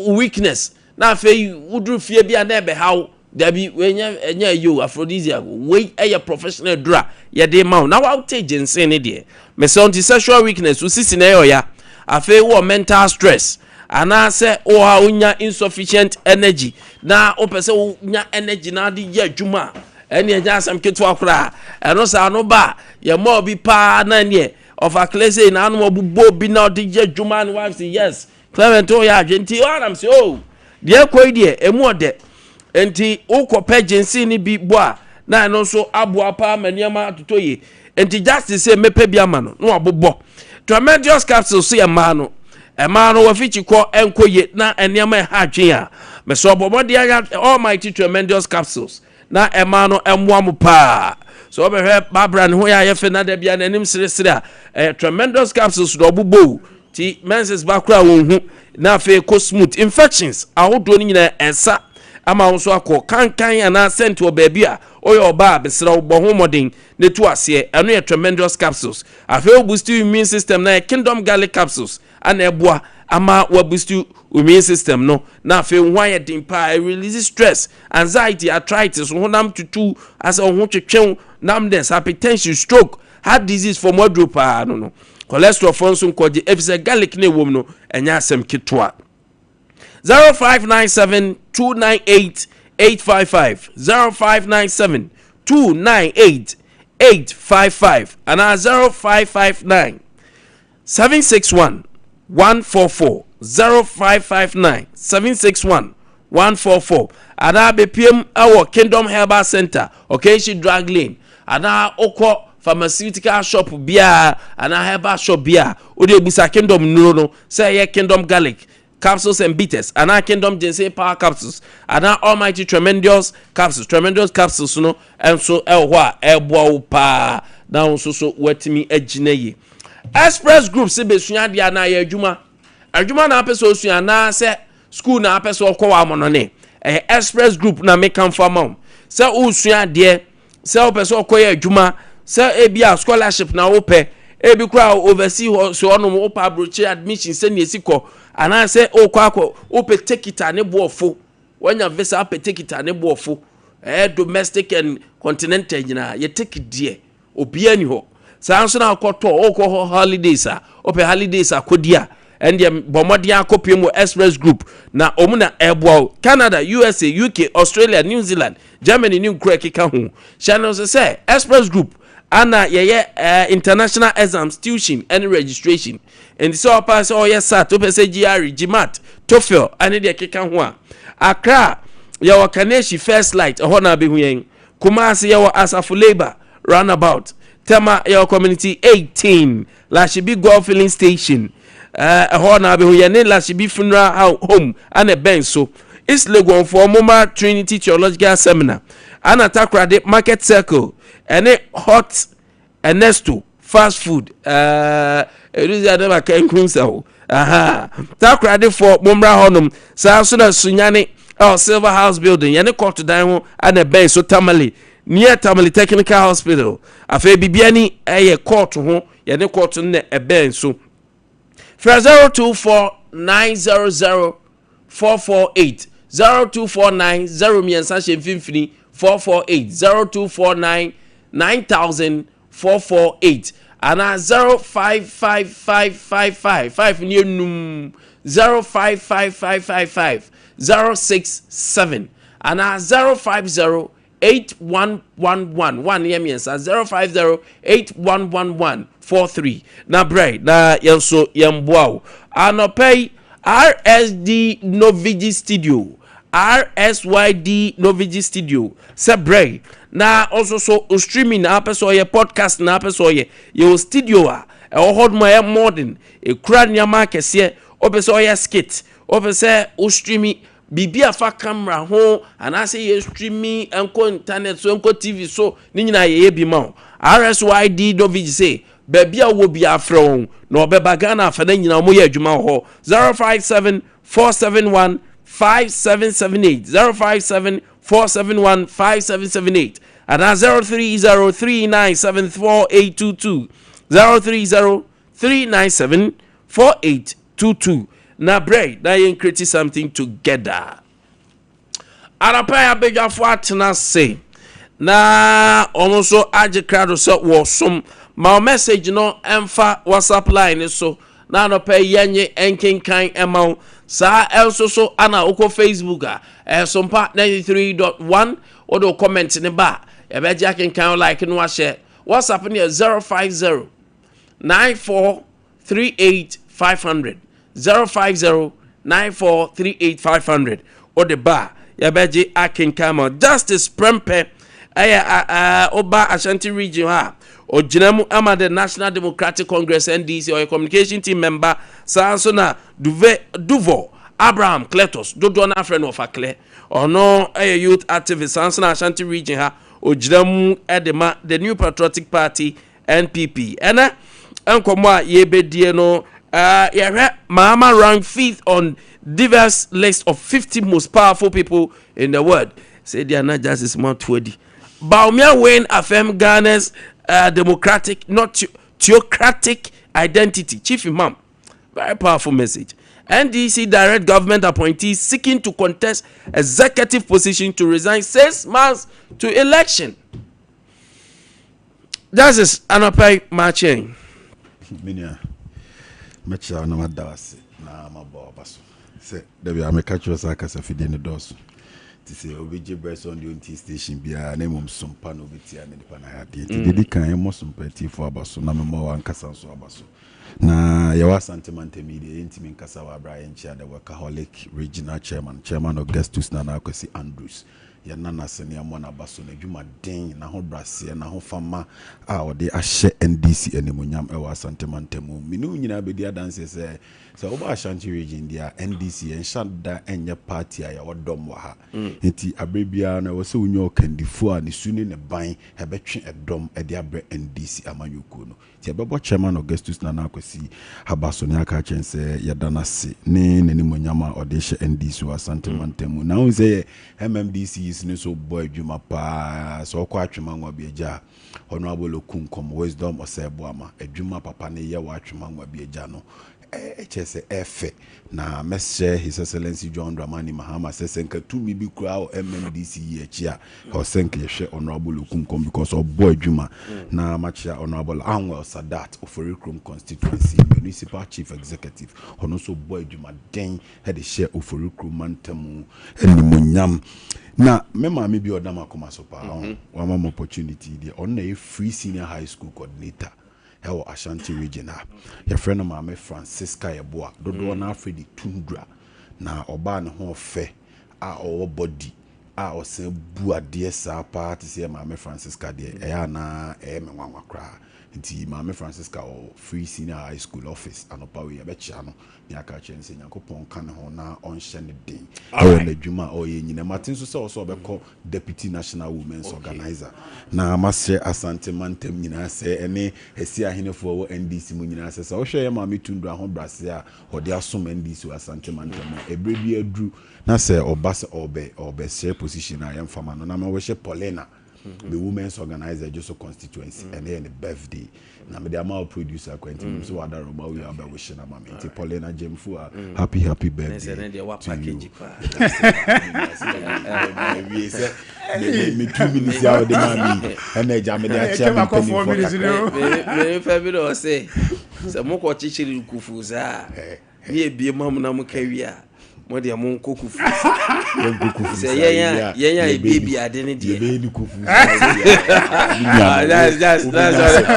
weakness, na afei woduru fie bi a na ɛbɛhaw. Dabi, wɔnyɛ, ɛnyɛ ɛyɛ o, aphrodisiac. Wei ɛyɛ professional dura yɛde ma wo na wawute ginseng ne deɛ mesɛ nti sexual weakness, osisi na ɛyɛ ɔya, afei wɔ mental stress anaasɛ wɔ ha wonya insufficient energy na wopɛ sɛ wonya energy na ade yɛ adwuma a, ɛne ɛnyɛ asɛm ketewa koraa. Ɛno saa no ba a yɛma obi paa na neɛ ɔfa kle sei na anom ɔbobɔ obi na ɔde yɛ adwuma ne wife say, "Yes, Clement, woyɛ adwe." Nti ɔnam sɛ o deɛ ɛkɔ yi deɛ ɛmu ɔdɛ, nti wokɔpɛ ginseng no bi bɔ a na ɛno nso aboa paa ma nneɛma atotɔ yie. Nti justice sɛ mɛpɛ bi ama no na wabobɔ. Tremendous Capsule so yɛ mmaa no, mmaa no wɔfikyi kɔ ɛnkɔ yie na nneɛma ɛha adwen a, mɛsɛ ɔbɔ mmɔden aya Almighty Tremendous Capsules na ɛmaa no ɛmmoa mo paa. Sɛ wɔbɛhwɛ Babra ne ho yɛ ayɛ fɛ na da bia n'anim seresere a, ɛyɛ Tremendous Capsules na ɔbobɔ o. Ti menses ba koraa wɔn hu na afei kɔ smooth. Infections ahodoɔ no nyinaa ɛsa ama wo nso akɔ kankan anaa sɛnti wɔ baabi a ɔyɛ ɔbaa. Besrɛ wo, bɔ ho mmɔden ne to aseɛ. Ɛno yɛ Tremendous Capsules. Afei wo boost immune system na yɛ Kingdom Garlic Capsules ana ɛboa ama wa boost immune system no na afei ho ayɛ den paa. Release stress, anxiety, arthritis, honam tutu asɛ wo ho twetwew, numbness, hypertension, stroke, heart disease fɔ mo aduro paa no cholesterol fɔ nso nkɔgye efisɛ garlic ne ɛwɔ mu no ɛnyɛ asɛm ketewa. 0597 298 855, 0597 298 855 anaa 0559 761 144, 0559 761 144, anaa bepiem ɛwɔ Kingdom Herbal Center, Ɔkɛnhyi Drug Lane, anaa okɔ pharmaceutical shop biara anaa herbal shop biara, wode ebusa Kingdom nnuro no sɛ ɛyɛ Kingdom Garlic Capsules and Bitters anaa Kingdom Ginseng Power Capsules anaa Almighty Tremendous Capsules. Tremendous Capsules no nso ɛwɔ hɔ a ɛboa wo paa na wo nso so watumi agyina yie. Express Group sɛ bɛsua adeɛ anaa yɛ adwuma, adwuma na apɛ sɛ osua anaasɛ school na apɛ sɛ ɔkɔ wɔ amɔnɔne, ɛyɛ Express Group na mekamfo ama wo. Sɛ wosua adeɛ, sɛ wopɛ sɛ ɔkɔyɛ adwuma, sɛ ebi a scholarship na wopɛ, ebi kora overseas hɔ so ɔnom wopɛ aburokyire admission sɛnea esi kɔ, anaasɛ wokɔ akɔ wopɛ ticket a ne boɔfo, wanya visa apɛ ticket a ne boɔfo, ɛyɛ domestic and continental nyinaa yɛ ticket deɛ obiara ni hɔ. Saa nso na akɔtɔ wokɔ hɔ holidays a wopɛ holidays akɔdi a, ɛndeɛ bɔ mmɔden akɔpie mu Express Group na ɔmu na ɛboa wo. Canada, USA, UK, Australia, New Zealand, Germany ne nkuro ɛkeka ho. Hyɛ no nso sɛ Express Group ana yɛyɛ international exams, tuition ɛne registration. Nti sɛ ɔpa sɛ ɔyɛ SAT, wopɛ sɛ GRE, GMAT, TOEFL ɛne deɛ ɛkeka ho a, Accra yɛwɔ Kaneshi First Light, ɛhɔ na abɛhu yɛn. Kumasi yɛwɔ Asafo Labour Roundabout. Tema yɛwɔ Community 18, Lashibi Golf Filling Station, ɛhɔ na abɛhu yɛn ne Lashibi Funeral Home ana ɛbɛn so. East Legonfoɔ moma Trinity Theological Seminar ana Takoradi Market Circle ɛne Hot Ernesto fast food ɛɛ ɛdu sɛ adama kankum sɛ o aha takoradefoɔ mommra hɔnom. Saa nso na Sunyane ɛwɔ Silver House building, yɛne kɔɔto dan ho ana ɛbɛn so, Tamale, near Tamale Technical Hospital. Afei Bibiani ɛyɛ kɔɔto ho, yɛne kɔɔto no na ɛbɛn so. Frɛ 024 900 448, 0249 0 3 hyɛ mfimfini 448, 0249 9000 448 anaa 055555 5 ne enum, 055555 067 anaa 050 8111 1 yɛ mmiɛnsa, 050 8111 43. Na brɛ na yɛn nso yɛn boa wo. Anɔpɛ yi, RSD Novigi Studio, RSYD Novigi Studio sɛ brɛ na ɔnso so streaming na apɛ sɛ ɔyɛ podcast na apɛ sɛ ɔyɛ. Yɛwɔ studio a ɛwɔ hɔ nom a ɛyɛ modern, ekura nneɛma akɛseɛ. Ɔpɛ sɛ ɔyɛ skit, ɔpɛ sɛ o streaming biribi afa camera ho anaasɛ yɛ streaming nkɔ internet so, nkɔ TV so, ne nyinaa yɛyɛ bi ma wo. RSYD Novigi sɛ baabi a wɔ bi afrɛ wɔn na ɔbɛba Ghana afa no nyinaa. Wɔyɛ adwuma wɔ hɔ. 057 471 5778, 057 471 5778 anaa 030 397 4822, 030 397 4822. Na brɛ na yɛn create something together. Anapa yɛ abadwafoɔ atena ase na ɔno nso agye krado sɛ wɔsom ma o. Message no ɛmfa WhatsApp line so na anɔpɛ yɛnye nkenkan ɛma wo. Saa ɛnso so ana wokɔ Facebook a, ɛsompa 93.1, wode wo comment ne ba a, yɛbɛgye akenkan wo, like no ahyɛ. WhatsApp no yɛ 050 94 38 500, 050 94 38 500. Wode ba a, yɛbɛgye akenkan ma. Justice Prempeh ɛyɛ ɔba Ashanti Region hɔ a ɔgyina mu ama the National Democratic Congress, NDC. Ɔyɛ communication team member. Saa nso na Duve Duvo Abraham Cletus, dodoɔ no afrɛ no ɔfa Clɛ, ɔno ɛyɛ youth activist. Saa nso na Ashanti Region ha ɔgyina mu ɛde ma the New Patriotic Party, NPP. Ɛnɛ nkɔmmɔ a yɛbɛdie no, yɛhwɛ Mahama rank fifth on diverse list of 50 most powerful people in the world. Sɛ deɛ na Justice mu ato adi. Bawumia win affirm Ghana's democratic, not theocratic identity. Chief Imam, very powerful message. NDC direct government appointees seeking to contest executive position to resign 6 months to election. Justice, anɔpɛ maakyɛn. Menua, mɛkyerɛ na mada ase na mabɔ ɔba so sɛ dabi a meka kyerɛ sɛ akasa fidie no dɔɔso nti sɛ obɛgye berɛ sɛ ɔnde ɔntie station biara na mmom sompa na obɛtia ne nipa no ayɛ adeɛ. Nti dedi kan, yɛmmɔ sompa atiefoɔ aba so na memmɔ wankasa nso aba so. Na yɛwɔ Asante mantam yi deɛ, yɛntumi nkasa wɔ aberɛ a yɛnkyia the workaholic regional chairman, Chairman Augustus Nana Akwasi Andrews. Yɛna n'ase ne yɛmmɔ n'aba so n'adwumaden, n'ahobraseɛ, n'ahofama a ɔde ahyɛ NDC animonyam ɛwɔ Asante mantam mu. Mene wo nyinaa bɛdi adanseɛ sɛ sɛ woba Ashanti Region deɛ a, NDC yɛnhyɛ da ɛnyɛ party a yɛwɔ dɔm wɔ ha. Nti aberɛ biara no, ɛwɔ sɛ wonya ɔkandifoɔ a ne su ne ne ban ɛbɛtwe ɛdɔm ɛde abrɛ NDC amanyɔkuo no. Nti yɛbɛbɔ Chairman Augustus Nana Akwasi aba so ne aka kyɛn sɛ yɛda no ase ne n'animonyam a ɔde hyɛ NDC wɔ Asante mantam mu. Na wohu sɛ yɛ MMDCs no nso bɔ adwuma paa. Sɛ ɔkɔ Atwema Nwa bi agya a, Honorable Okunkom Wisdom Ɔsɛ Boama adwuma papa ne yɛ wɔ Atwema Nwa bi agya no, ɛkyɛ sɛ ɛfɛ. Na mɛhyɛ His Excellency John Dramani Mahama sɛ nka tumi bi koraa wɔ MMDC yi akyi a, ɛwɔ sɛ nka yɛhwɛ Honorable Okunkom because ɔbɔ adwuma. Na makyia Honorable Anwel Sadat, Oforikrom constituency municipal chief executive. Ɔno nso bɔ adwuma den ɛde hyɛ Oforikrom mantam animonyam. Na me maame bi a ɔdam akoma so paa, wama mo opportunity deɛ, ɔno na yɛ free senior high school coordinator ɛwɔ Ashanti Region ha. Yɛfrɛ no Maame Francisca Yɛboa, dodoɔ no afrɛ de Tundra. Na ɔbaa ne ho ɔfɛ a ɔwɔ body. a ɔsan bu adeɛ saa paa te sɛ Maame Francisca deɛ, ɛyɛ anaa ɛyɛ me nwanwa koraa. Nti Maame Francisca wɔ Free Senior High School office anɔpa wei, yɛbɛkyea no ne aka kyerɛ no sɛ Nyankopɔn ka ne ho na ɔnhyɛ ne den ɛwɔ n'adwuma a ɔyɛ nyina. Mate nso sɛ ɔsɛ ɔbɛkɔ deputy national women's organizer, na masrɛ Asante mantam nyinaa sɛ ɛne Asi ahenefoɔ wɔ NDC mu nyinaa sɛ wohwɛ yɛ Maame Tundra ahobrɛase a ɔde asom NDC wɔ Asante mantam a, ɛberɛ bi aduru na sɛ ɔba sɛ ɔbɛsrɛ position a, yɛmfa ma no. Na mawɔhyɛ Paulina, the women's organizer, Ejisu constituency, ɛnɛ yɛ ne birthday na mede ama wo producer kwan, nti nim sɛ wada rɔba wo yɛ abɛwohyɛ no ama me. Nti Paulina Jemfo a, happy happy birthday ne deɛ to you. Package paa. Wie sɛ me 2 minutes a wode ma me ɛna agya mede akyea me Akɔ 4 mpanimfoɔ minutes kakra. no. Memfa bi na ɔse sɛ mokɔ kyekyere kufu saa ne ebie ma mo na moka wie a, mo deɛ monkɔ kufu. Yɛnkɔ kufu sɛ saa, yɛn a yɛwie yɛn a yɛbɛdi- ebiebie ade ne deɛ. Yɛbɛyɛ ne kufu saa. Ah,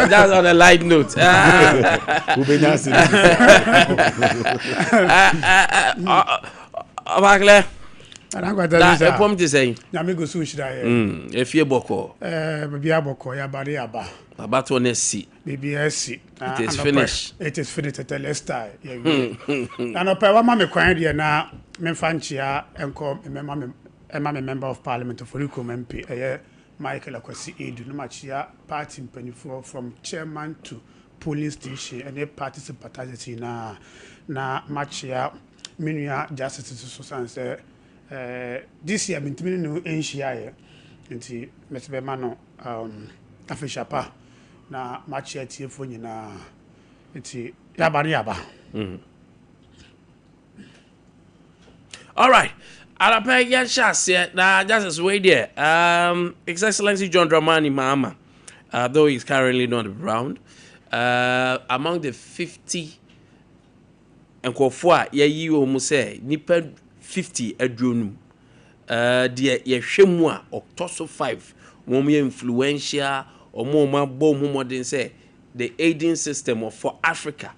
that's on a light note. Ah. Wobɛnya ase. Ah, ah, ah, ɔbaklɛ Anakwata na bi sa. ɛpɔm te sɛn? Nyame gu so nhyira yɛ. Efie bɔkɔɔ? Biribi abɔkɔ, yɛaba de yɛaba. Abatoɔ no asi. Biribi asi. Na It is anɔpa- finished. It is finished, tetelestai. Yɛwie. Na anɔpa wama me kwan deɛ na memfa nkyea nkɔ mɛma me ɛma me member of parliament, Oforikrom MP, ɛyɛ Michael Akwasi Edu, na makyea party mpanimfoɔ from chairman to polling station ɛne party sympathizers nyinaa, na makyea me nua Justice nso so sane sɛ this year mentumi ne no nhyiaeɛ, nti mɛsɛ bɛma no afehyia pa, na makyea tiefoɔ nyinaa. Nti yaba ne yaba. Alright, anɔpa yɛnhyɛ aseɛ na Justice wei deɛ, His Excellency John Dramani Mahama, though he's currently not around, among the 50 nkurɔfoɔ a yɛayi wɔn mu sɛ nipa 50 aduonum, deɛ yɛhwɛ mu a ɔtɔ so 5, wɔn yɛ influential, wɔn a wɔn abɔ wɔn ho mmɔden sɛ the aiding system of for Africa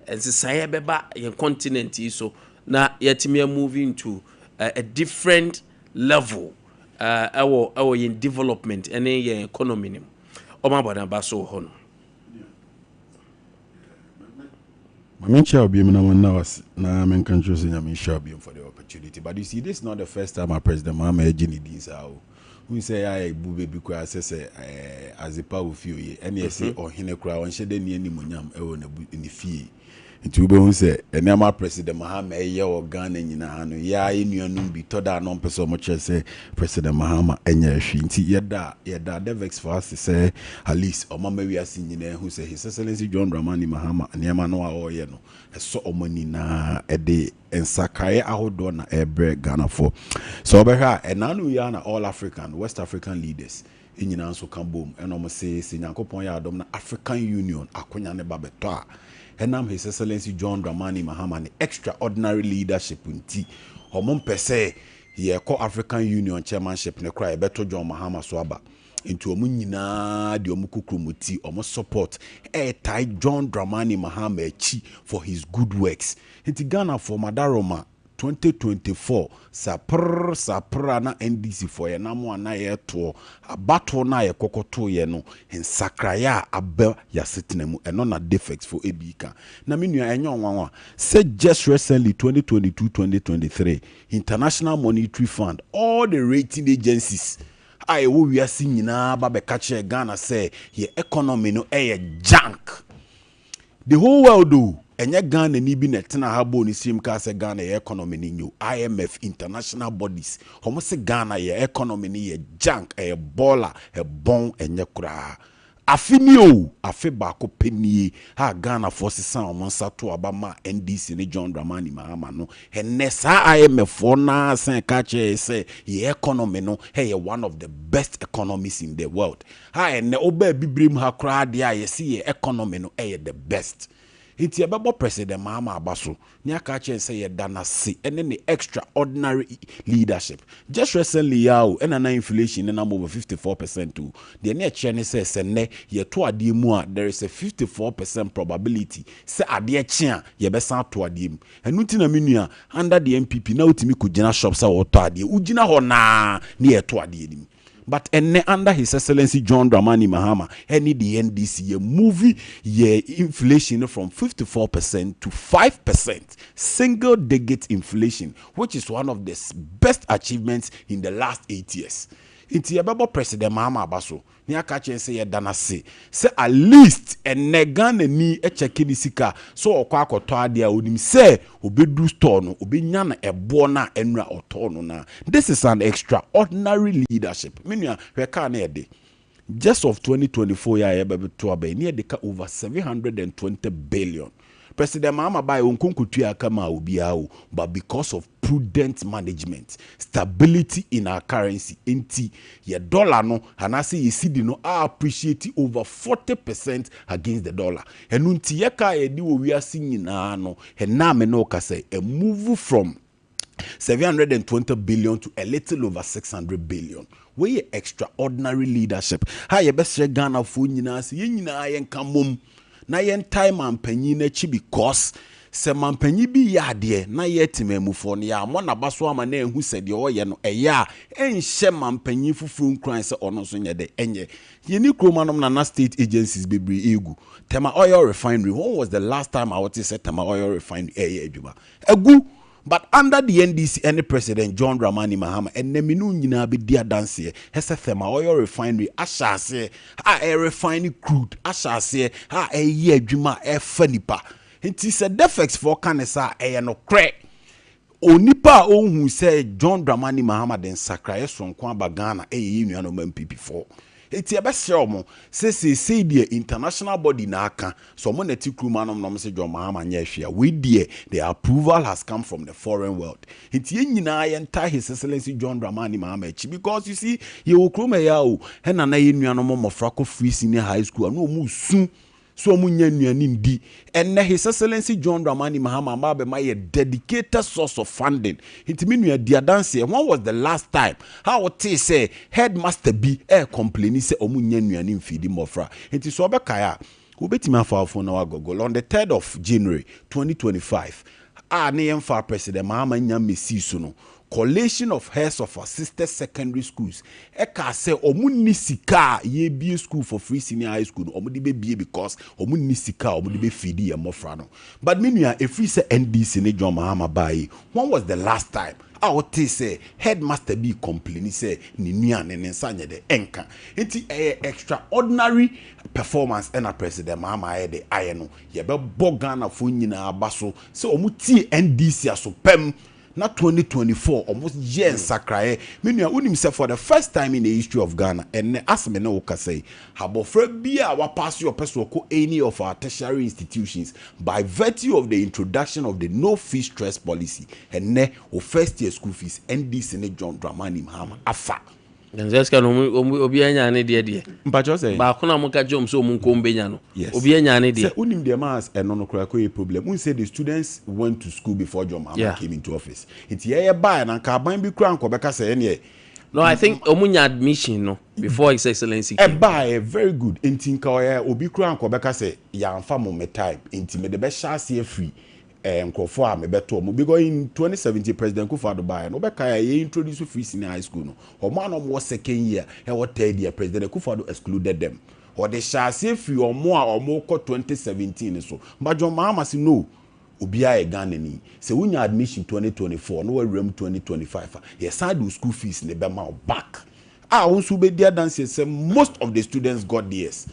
nsesaeɛ bɛba yɛn continent yi so na yɛtumi move into a different level ɛwɔ yɛn development ɛne yɛn economy no mu, ɔmo abɔ n'aba so wɔ hɔ no. Mame nkyia obiom na manna wase na menka nkyerɛ sɛ Nyame nhyira obiom for the opportunity. But you see, this is not the first time our President Mahama agye ne din saa o. Hu sɛ ɛyɛ a yɛbu baabi koraa sɛ azepa wɔ fie oye, ɛne ɛsɛ ɔhene koraa ɔnhyɛ dɛ ne animonyam ɛwɔ ne fie. Nti wobɛhu sɛ nneɛma President Mahama ɛyɛ wɔ Ghana nyinaa no, yɛa yɛ nuanom bi tɔ da a na ɔmpɛ sɛ ɔmokyerɛ sɛ President Mahama ɛnyɛ hwee. Nti yɛda Devex fo ase sɛ at least ɔmama wiase nyinaa hu sɛ His Excellency John Dramani Mahama nneɛma no a ɔreyɛ no ɛsɔ ɔmo nyinaa, ɛde nsakraeɛ ahodoɔ na ɛrebrɛ Ghanafoɔ. Sɛ ɔbɛhwɛ a, ɛnaa no yia na all African, West African leaders nyinaa nso ka bom ɛna ɔmo se sɛ Nyankopɔn yɛ adɔm na African Union akonya ne ba bɛtɔ a, ɛnam His Excellency John Dramani Mahama ne extraordinary leadership nti, ɔmo mpɛ sɛ yɛkɔ African Union chairmanship ne koraa yɛbɛto John Mahama so aba. Nti ɔmo nyinaa deɛ, ɔmo kokoro ti ɔmo support ɛɛtae John Dramani Mahama akyi for his good works. Nti Ghanafoɔ, madaroma 2024 saprr saprr a na NDC foɔ yɛ nam a na yɛtoɔ abatoɔ no a yɛkɔkɔtoeɛ no, nsakraeɛ a aba yɛasetena mu, ɛno na defects fo ebi ka. Na me nua, ɛnyɛ ɔnwanwa sɛ just recently, 2022 2023, International Monetary Fund, all the rating agencies a ɛwɔ wiase nyinaa ba bɛka kyerɛ Ghana sɛ yɛ economy no ɛyɛ junk. The whole world o, ɛnyɛ Ghana ni bi na ɛtena ha bɔ ne sirim kaa sɛ Ghana yɛ economy no nyo. IMF, international bodies, wɔn sɛ Ghana yɛ economy no yɛ junk, ɛyɛ bɔɔla, ɛbɔn, ɛnyɛ koraa. Afe ni o, afe baako pɛ nie a Ghanafoɔ sesa wɔn nsa to aba ma NDC ne John Dramani Mahama no, ɛnɛ saa IMF foɔ naa sɛn ka kyerɛ sɛ yɛ economy no ɛyɛ one of the best economies in the world, a ɛnɛ ɔbaa bibire mu ha koraa deɛ a yɛsi yɛ economy no ɛyɛ the best. Nti yɛbɛbɔ President Mahama aba so ne aka akyerɛ sɛ yɛda n'ase ɛne ne extraordinary leadership. Just recently ya o, ɛna na inflation ne nam over 54% o. Deɛ ne ɛkyerɛ ne sɛ nnɛ yɛto adeɛ mu a, there is a 54% probability sɛ adeɛ kye a, yɛbɛsan ato adeɛ mu. Ɛno nti na, me nua, under the NPP na wotumi kɔgyina shop sɛ wɔtɔ adeɛ, wogyina hɔ naa ne yɛto adeɛ no mu. But ɛnɛ, under His Excellency John Dramani Mahama ɛne the NDC, yɛ move yɛ inflation from 54% to 5%, single digit inflation, which is one of the best achievements in the last 8 years. Nti yɛbɛbɔ President Mahama aba so ne aka kyerɛ sɛ yɛda n'ase sɛ at least ɛnɛ Ghana ni ɛkyɛke ne sika sɛ ɔkɔ akɔtɔ adeɛ a, onim sɛ obɛdu store no, obɛnya no ɛboɔ no a ɛnura ɔtɔɔ no. Na this is an extraordinary leadership. Me nua, hwɛ, kaa ne yɛde just of 2024 yɛ a yɛbɛbɛto aba yi ne yɛde ka over 720 billion. President Mahama baa, onkonkotua aka ma obiara o, but because of prudent management, stability in our currency, nti yɛ dollar no anaasɛ yɛ cedi no a appreciate over 40% against the dollar. Ɛno nti yɛka a yɛde wɔ wiase nyinaa no, ɛna me ne wo kasa, a move from 720 billion to a little over 600 billion. Wei yɛ extraordinary leadership. Ha yɛbɛsrɛ Ghanafoɔ nyinaa sɛ yɛn nyinaa yɛnka mmom na yɛntae mampanyin n'akyi, because sɛ mampanyin bi yɛ adeɛ na yɛ temamufoɔ no yɛamɔ n'aba so ama na ehu sɛ deɛ ɔyɛ no ɛyɛ a, ɛnhyɛ mampanyin foforɔ nkuran sɛ ɔno nso nyɛ dɛ ɛnyɛ. Yɛni kurom anom nana state agencies bebree egu. Tema Oil Refinery, when was the last time a wɔte sɛ Tema Oil Refinery ɛyɛ adwuma? Egu. But under the NDC ɛne President John Dramani Mahama, ɛnɛ menu nyinaa bɛdi adanseɛ ɛsɛ Tema Oil Refinery ahyɛ aseɛ a ɛrefine crude, ahyɛ aseɛ a ɛyɛ adwuma a ɛfa nipa. Nti sɛ Defex foɔ ka ne sa, ɛyɛ nokorɛ. Onipa a ɔnhu sɛ John Dramani Mahama de nsakraeɛ sonko aba Ghana ɛyɛ yɛ nuanom NPP foɔ. Eti ɛbɛsrɛ wɔn sɛ seesei deɛ international body na aka so, ɔmo na ti kurom anom na ɔmo sɛ John Mahama nyɛ hwee a, wei deɛ, the approval has come from the foreign world. Nti yɛn nyinaa yɛn ta His Excellency John Dramani Mahama akyi, because you see, yɛwɔ kurom ɛyɛ o, ɛna na yɛn nuanom mmɔfra kɔ free senior high school a, na ɔmo su so ɔmo nya nnuane ndi. Ɛnɛ His Excellency John Dramani Mahama aba abɛma yɛ dedicated source of funding. Nti mi nua, di adanseɛ, when was the last time how wɔte sɛ headmaster bi ɛɛ complain sɛ ɔmo nya nnuane mfidi mmɔfra? Nti sɛ ɔbɛkae a, wobɛtumi afa afo na wagɔgɔl on the 3rd of January 2025 a ne yɛmfa President Mahama nya mmɛsii so no, Collation of Heads of Assisted Secondary Schools ɛka sɛ ɔmo ni sika a yɛbie school for free senior high school no, ɔmo de bɛbie because ɔmo ni sika a ɔmo de bɛfidi yɛn mmɔfra no. But me nua, ɛfiri sɛ NDC ne John Mahama baa yi, when was the last time a wɔte sɛ headmaster bi complain sɛ ne nua ne nsa nyɛ dɛ ɛnka? Nti ɛyɛ extraordinary performance ɛna President Mahama ayɛ de ayɛ no. Yɛbɛbɔ Ghanafoɔ nyinaa aba so sɛ ɔmo tie NDC aso pɛm na 2024 ɔmo yɛ nsakraeɛ. Me nua, wonim sɛ for the first time in the history of Ghana, ɛnɛ asɛm ne wo kasa yi, abɔfra bi a wapaase ɔpɛ so ɔkɔ any of our tertiary institutions, by virtue of the introduction of the no fees stress policy, ɛnɛ o first year school fees, NDC ne John Dramani Mahama afa. Nsɛ sika no, obi anya ne deɛ. Mpakyɛw sɛ baako na mo ka kyerɛ ɔmo sɛ ɔmo nkom benya no. Obi anya ne deɛ. Sɛ wonim deɛ maa ɛno no koraa kɔyɛ problem, wohu sɛ the students went to school before John Mahama came into office. Nti yɛyɛ baeɛ na nka aban bi koraa nkɔbɛka sɛ ɛneɛ. No, I think ɔmo nya admission no before His Excellency came. Ɛbaeɛ, very good. Nti nka ɔyɛ obi koraa nkɔbɛka sɛ yɛamfa mo me time, nti mede bɛhyɛ aseɛ firi nkurɔfoɔ a mebɛto ɔmo, because in 2017 President Akufo-Addo baeɛ no, wobɛkae a yɛ introduce free senior high school no, ɔmo a na ɔmo wɔ second year, ɛwɔ third year, President Akufo-Addo excluded them. Ɔde hyɛ aseɛ firi ɔmo a ɔmo kɔ 2017 so. But John Mahama si no, obiara yɛ Ghana ni. Sɛ wonya admission 2024 na wawura mu 2025 a, yɛsan de wo school fees ne bɛma wo back, a wo nso wobɛdi adanseɛ sɛ most of the students got theirs.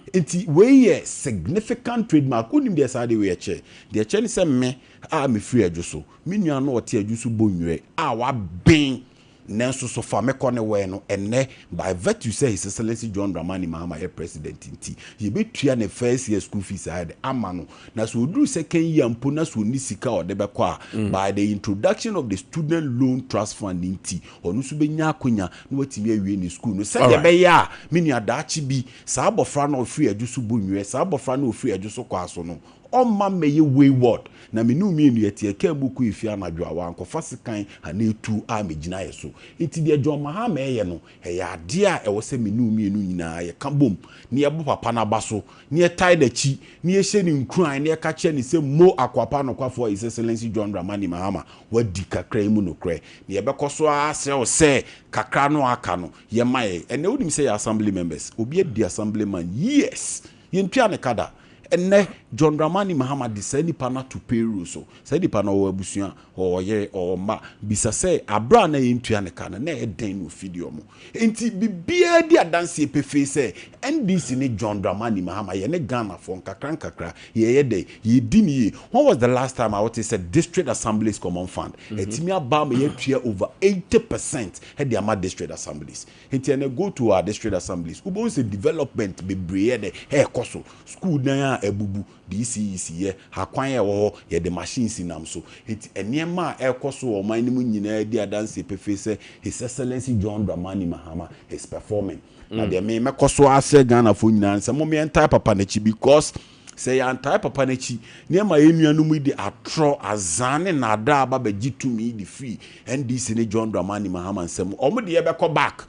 Nti wei yɛ significant trademark. Wonim deɛ saa de wei ɛkyɛ? Deɛ ɛkyɛ ne sɛ me a mefiri Adwo so, me nua no ɔte Adwo so bɔ nwerɛ a waben nanso so fa mekɔ ne wɛn no, ɛnɛ by virtue sɛ His Excellency John Dramani Mahama yɛ president nti, yɛbɛtua ne first year school fees ayɛ de ama no. Na sɛ ɔduru second year mpo na sɛ ɔni sika a ɔde bɛkɔ a, by the introduction of the Student Loan Trust Fund nti, ɔno nso bɛnya akonya na watumi awie ne school no, sɛdeɛ ɛbɛyɛ a, me nua, daakye bi saa abɔfra no a ɔfiri Adwo so bɔ nwerɛ, saa abɔfra no a ɔfiri Adwo so kɔ aso no. Ɔmma mmɛyɛ wayward. Na me ne wo mmienu yɛte yɛn kaa mu kɔ efie anadwo a, wankɔfa sekan anaa etuo ammɛgyina yɛn so. Enti deɛ John Mahama reyɛ no, ɛyɛ adeɛ a ɛwɔ sɛ me ne wo mmienu nyinaa yɛka bom na yɛbɔ papa no aba so, na yɛtae n'akyi, na yɛhyɛ no nkuran, na yɛka kyerɛ no sɛ Mo akoa pa nokwafoɔ His Excellency John Dramani Mahama, woadi kakra yi mu nokorɛ, na yɛbɛkɔ so ara asrɛ wo sɛ kakra no a aka no, yɛ ma yɛn. Ɛnnɛ wonim sɛ yɛn Assembly members, obi adi Assemblyman years, yɛntua ne ka da. Ɛnnɛ, John Dramani Mahama de saa nipa no ato payroll so. Saa nipa no, ɔwɔ abusua, ɔwɔ yere, ɔwɔ mma. Bisa sɛ, aberɛ a na yɛntua ne ka no, na ɛyɛ dɛn na ɔfidi wɔn? Enti biribiara di adanseɛ pefee sɛ NDC ne John Dramani Mahama, yɛne Ghanafoɔ nkakrankakra, yɛyɛ dɛn? Yɛdi no yie. When was the last time a wotee sɛ District Assemblies Common Fund atumi aba ama yɛatua over 80 percent de ama district assemblies? Nti ɛnɛ go to our district assemblies, wobɛhu sɛ development bebree yɛ dɛ ɛrekɔ so. School dan a abubu, DCEC yɛ, akwan a ɛwɔ hɔ, yɛde machines nam so. Nti nneɛma a ɛrekɔ so wɔ ɔman no mu nyinaa di adanseɛ pefee sɛ His Excellency John Dramani Mahama is performing. Na deɛ me mɛkɔ so asrɛ Ghanafoɔ nyinaa ne sɛ mom yɛntae papa n'akyi, because sɛ yɛantae papa n'akyi nneɛma yɛn nuanom yi de atorɔ azaa ne nnaadaa aba bɛgye tumi de firi NDC ne John Dramani Mahama nsam, wɔn de yɛbɛkɔ back,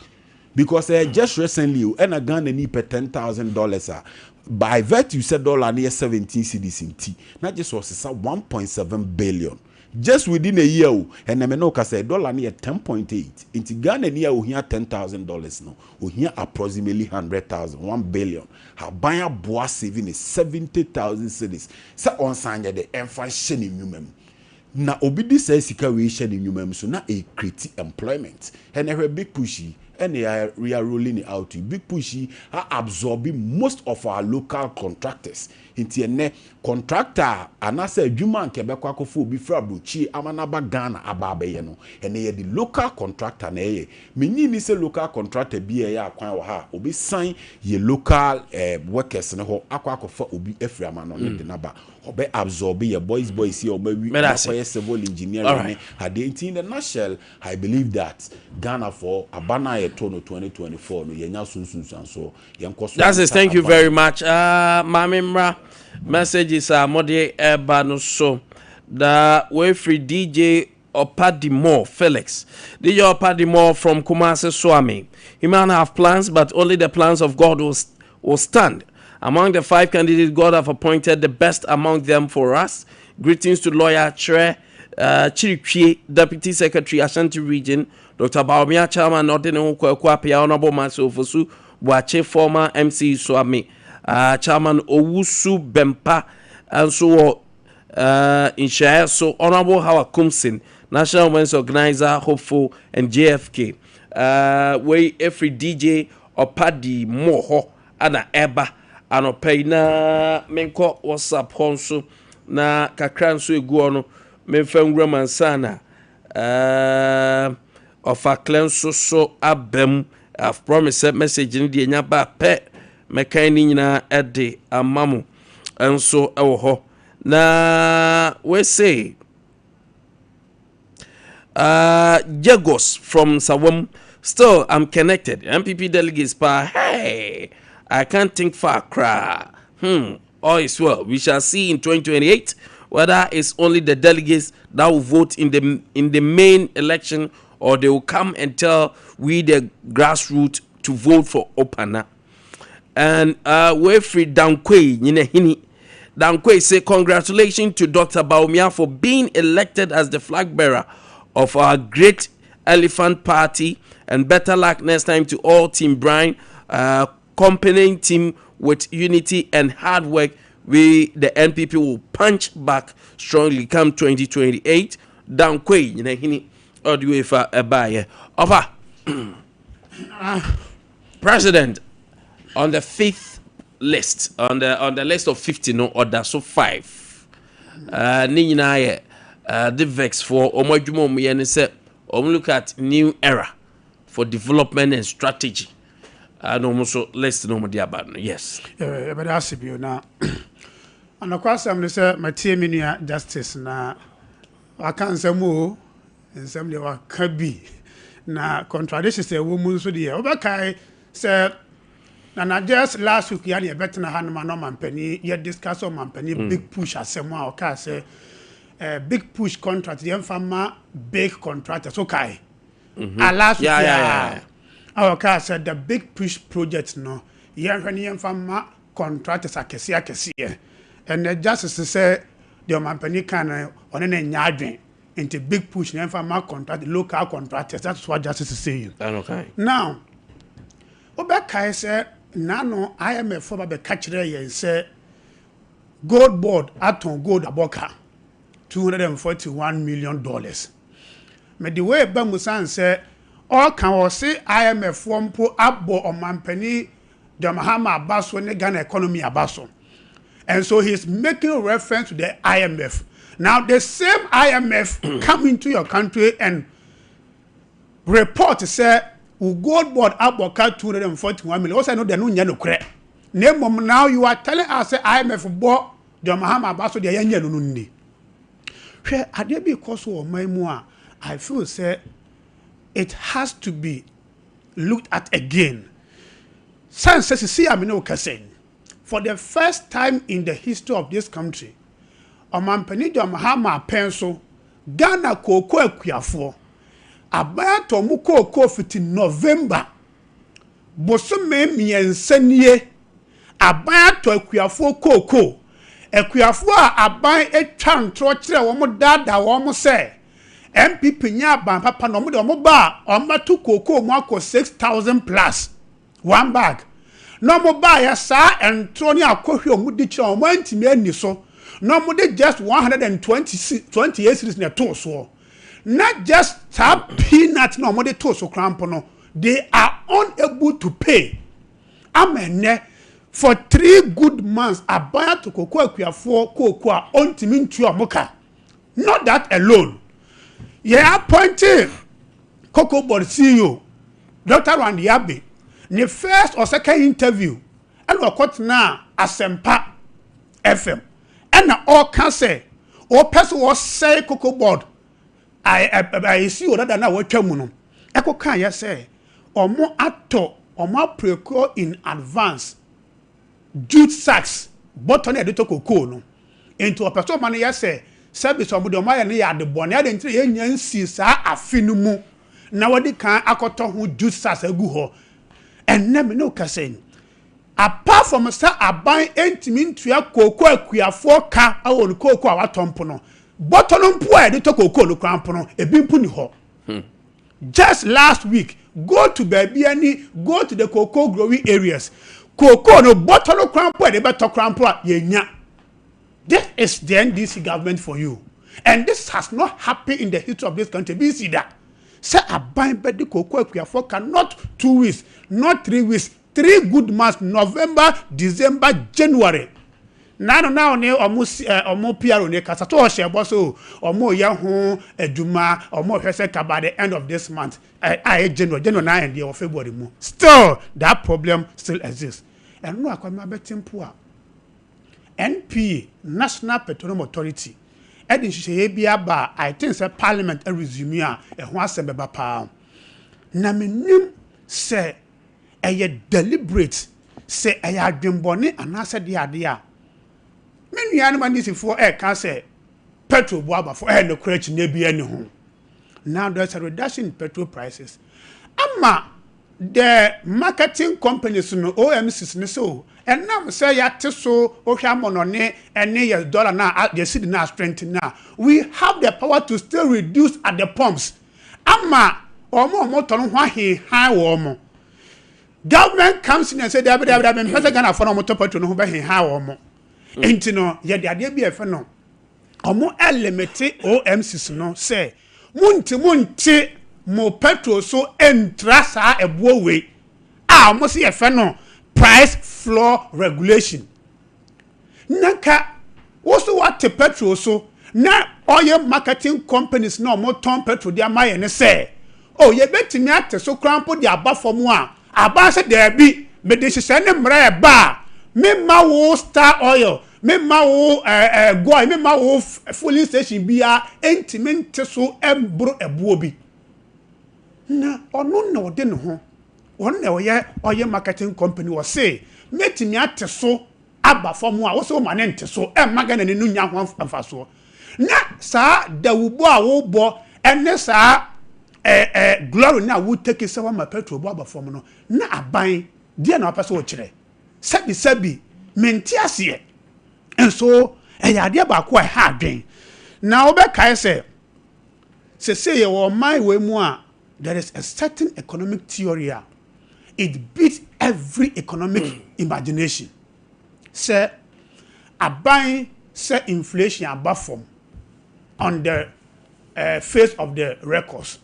because just recently o, ɛna Ghana ni pɛ $10,000 a, by virtue sɛ dollar no yɛ 17 cedis nti, na gye sɛ ɔsesa 1.7 billion just within a year o. Ɛnna me no ka sɛ dollar no yɛ 10.8, nti Ghana ni a ohia $10,000 no, ohia approximately 100,000, 1 billion. Aban aboa saving ne 70,000 cedis sɛ ɔnsan nyɛ de ɛnfa nhyɛ ne nnwuma mu, na obi di saa sika wei hyɛ ne nnwuma mu so na e create employment. Ɛnna hwɛ Big Push yi, ɛna yɛ we are rolling it out yi. Big Push yi a absorb most of our local contractors, nti ɛnɛ contractor a anaasɛ adwuma a nka ɛbɛkɔ akɔfo obi fira aburokyie ama n'aba Ghana aba abɛyɛ no, ɛnɛ yɛde local contractor na ɛyɛ. Menyi ni sɛ local contractor bi a ɛyɛ akwan wɔ ha a obi san yɛ local workers ne hɔ akɔ akɔfa obi afiri ama no ne de n'aba, ɔbɛ absorb yɛ boys boys yi a ɔmo awi, ɔmo akɔyɛ civil engineering ne adeɛ. Nti in the nutshell, I believe that Ghana for aba no a yɛto no 2024 no, yɛnya so nsunsuansoɔ, yɛnkɔ so. Justice, thank you very much. Maame mmra messages a mode ɛba no so da wefiri DJ Opadimo Felix. DJ Opadimo from Kumasi Suame. Human have plans, but only the plans of God will stand. Among the five candidates, God have appointed the best among them for us. Greetings to lawyer Tre Chirikwie, Deputy Secretary, Ashanti Region, Dr. Bawumia Chairman, Odene Kwaku Appiah, Honorable Maso Fosu Boache, former MC Suame, Chairman Owusu Bempa, and so nhyiaeɛ so Honorable Howard Kumsin, National Women's Organizer, Hopeful and JFK. Wei ɛfiri DJ Ɔpadi mo hɔ ana ɛba anɔpa yi. Na menkɔ WhatsApp hɔ nso na kakra nso egu hɔ no, memfa nwura mu ansa na ɔfa klɛ nso so aba mu. I've promised sɛ message no deɛ nya ba pɛ, mɛkan ne nyinaa ɛde ama mo nso ɛwɔ hɔ. Na we say Jagos from Sawam, still I'm connected. NPP delegates pa, hey, I can't think far cry. All is well. We shall see in 2028 whether it's only the delegates that will vote in the main election or they will come and tell we the grassroots to vote for Opana. And Wefri Dankwe Nyinahini. Dankwe say congratulations to Dr. Bawumia for being elected as the flag bearer of our great elephant party, and better luck next time to all Team Brian company team. With unity and hard work, we the NPP will punch back strongly come 2028. Dankwe Nyinahini ɔde wefa ɛbaayɛ. Ɔfa president on the fifth list, on the list of 50 no, ɔda so five. Ne nyinaa yɛ the vex for ɔmo adwuma ɔmo yɛ ne sɛ ɔmo look at new era for development and strategy, na ɔmo nso list na ɔmo de aba no, yes. Yɛbɛda ase bio. Na anɔkwa asɛm no sɛ matie me nua Justice na waka nsɛm o, nsɛm deɛ waka bi na contradictions a ɛwɔ mu nso deɛ, wobɛkae sɛ Na na just last week ya ne yɛbɛtena ha nom a na ɔmampanin yɛ discuss ɔmampanin big push asɛm a ɔkaa sɛ big push contract yɛmfa ma big contractors, okay? Ah, last week a ɔkaa sɛ the big push project no, yɛnhwɛ ne yɛmfa ma contractors akɛseɛ akɛseɛ. Ɛnɛ justice sɛ deɛ ɔmampanin kan no, ɔne ne nya adwen, nti big push na yɛmfa ma contract local contractors. That's what justice is saying. Now wobɛkae sɛ nano IMF fo ba bɛka kyerɛ yɛn sɛ Gold Board atɔn gold abɔka $241 million. Mede wei ba mu san sɛ ɔka wɔ se IMF foɔ mpo abɔ ɔmampanin John Mahama aba so ne Ghana economy aba so, and so he's making reference to the IMF. Now the same IMF come into your country and report sɛ wo Gold Board abɔ ka 241 million. Wɔsɛ no deɛ no nyɛ nokorɛ, na mmom now you are telling us sɛ IMF bɔ John Mahama aba so deɛ, yɛnyɛ no no nni. Hwɛ, adeɛ bi kɔ so wɔ ɔman mu a I feel sɛ it has to be looked at again. San sɛ sisi a me ne wo kasa yi, for the first time in the history of this country, ɔmampanin John Mahama apɛn so, Ghana kooko akuafoɔ, aban atɔ mu kooko fiti November, bosome 3 nie. Aban atɔ akuafoɔ kooko, akuafoɔ a aban atwa ntorɔ kyerɛ wɔn, daadaa wɔn sɛ NPP nyɛ aban papa na wɔn de wɔn ba a wɔn bɛto kooko mu akɔ 6,000 plus one bag, na wɔn ba yɛ saa ntorɔ ne akɔhwɛ wɔn di kyerɛ wɔn antumi ani so, na wɔn de just 128 cedis na ɛtoo soɔ, na just saa peanut na wɔn de too so koraa no, they are unable to pay. Ama nnɛ, for 3 good months, aban ato koko akuafoɔ kooko a ɔntumi ntua ɔmo ka. Not that alone, yɛ appointed Cocoa Board CEO Dr. Randy Abbey, ne first or second interview ɛna ɔkɔtena Asɛmpa FM ɛna ɔka sɛ ɔpɛ sɛ ɔsɛe Cocoa Board ayɛ CEO dada na wɔatwa mu no. Ɛkɔka yɛ sɛ ɔmo atɔ, ɔmo aprocure in advance jute sacks, bɔtɔ ne yɛde tɔ kokoo no, nti ɔpɛ sɛ ɔma no yɛ sɛ service ɔmo de ɔmo ayɛ no yɛ ade bɔne ade, nti yɛnya nsi saa afe no mu na wɔde kan akɔtɔ ho jute sacks agu hɔ. Ɛnɛ mi ne o kasa yi, apart from sɛ aban ntumi ntua kooko akuafoɔ ka ɛwɔ ne kooko a watɔ mpo no, bɔtɔ no mpo a yɛde tɔ kooko no kora mpo no, ebi mpo ni hɔ. Just last week, go to baabi ani, go to the cocoa growing areas, cocoa no bɔtɔ no kora mpo a yɛde bɛtɔ kora mpo a yɛnya. This is the NDC government for you, and this has not happened in the history of this country. Bi si da sɛ aban bɛde kooko akuafoɔ ka not 2 weeks, not 3 weeks, 3 good months, November, December, January. Nanu na ɔne ɔmo si ɔmo PR ne kasa to ɔhyɛ bɔ so ɔmo yɛ ho adwuma, ɔmo hwɛ sɛ kaba the end of this month a yɛ January, January na yɛn deɛ wɔ February mu, still that problem still exists. Ɛno akwame abɛte mpo a NPA, National Petroleum Authority, ɛde nhyehyɛeɛ bi aba a I think sɛ parliament resume a, ɛho asɛm bɛba paa. Na menim sɛ ɛyɛ deliberate, sɛ ɛyɛ adwembɔne anaasɛ deɛ adeɛ a me nuanom NDCfoɔ ɛɛka sɛ petrol bu abafo, ɛyɛ nokorɛ, akyinnye bi ani ho. Now there's a reduction in petrol prices ama the marketing companies no, OMCs no, so ɛnam sɛ yɛate so, wohwɛ amɔnɔne ɛne yɛ dollar na yɛ cedi na strength na we have the power to still reduce at the pumps ama ɔmo a ɔmo tɔ no ho ahenhan wɔ mo. Government comes in and say dabi, dabi, dabi, mpɛ sɛ Ghana fɔ no ɔmo tɔ petrol no ho bɛhenhan wɔ mo, nti no yɛde adeɛ bi a yɛfɛ no ɔmo ɛlimit OMCs no sɛ monte monte mo petrol so ntra saa ɛboɔ wei a ɔmo si yɛfɛ no price floor regulation. Na nka woso wate petrol so na ɔyɛ marketing companies na ɔmo tɔn petrol de ama yɛn ne sɛ o yɛbɛtumi ate so koraa mpo de aba fam a, aba sɛ daabi, mede hyehyɛ ne mmerɛ ɛba a mema wo Star Oil, mema wo ɛɛ ɛɛ GOIL, mema wo filling station biara ntumi nte so ɛmboro ɛboɔ bi. Na ɔno na ɔde ne ho Wɔn na ɔyɛ ɔyɛ marketing company wɔ se mɛtumi ate so aba fam a wɔsɛ wɔma ne nte so ɛmma Ghana ni no nya ho mfasoɔ. Na saa dawubɔ a wɔbɔ ɛne saa ɛɛ ɛɛ glory na wotake sɛ wɔma petrol bɔ aba fam no, na aban deɛ na wɔpɛ sɛ wɔkyerɛ? Sɛbi sɛbi, mente aseɛ. Nso ɛyɛ adeɛ baako a ɛha adwen na wobɛkae sɛ sese yɛ wɔ ɔman wei mu a, there is a certain economic theory a it beats every economic imagination sɛ aban sɛ inflation aba fam on the face of the records.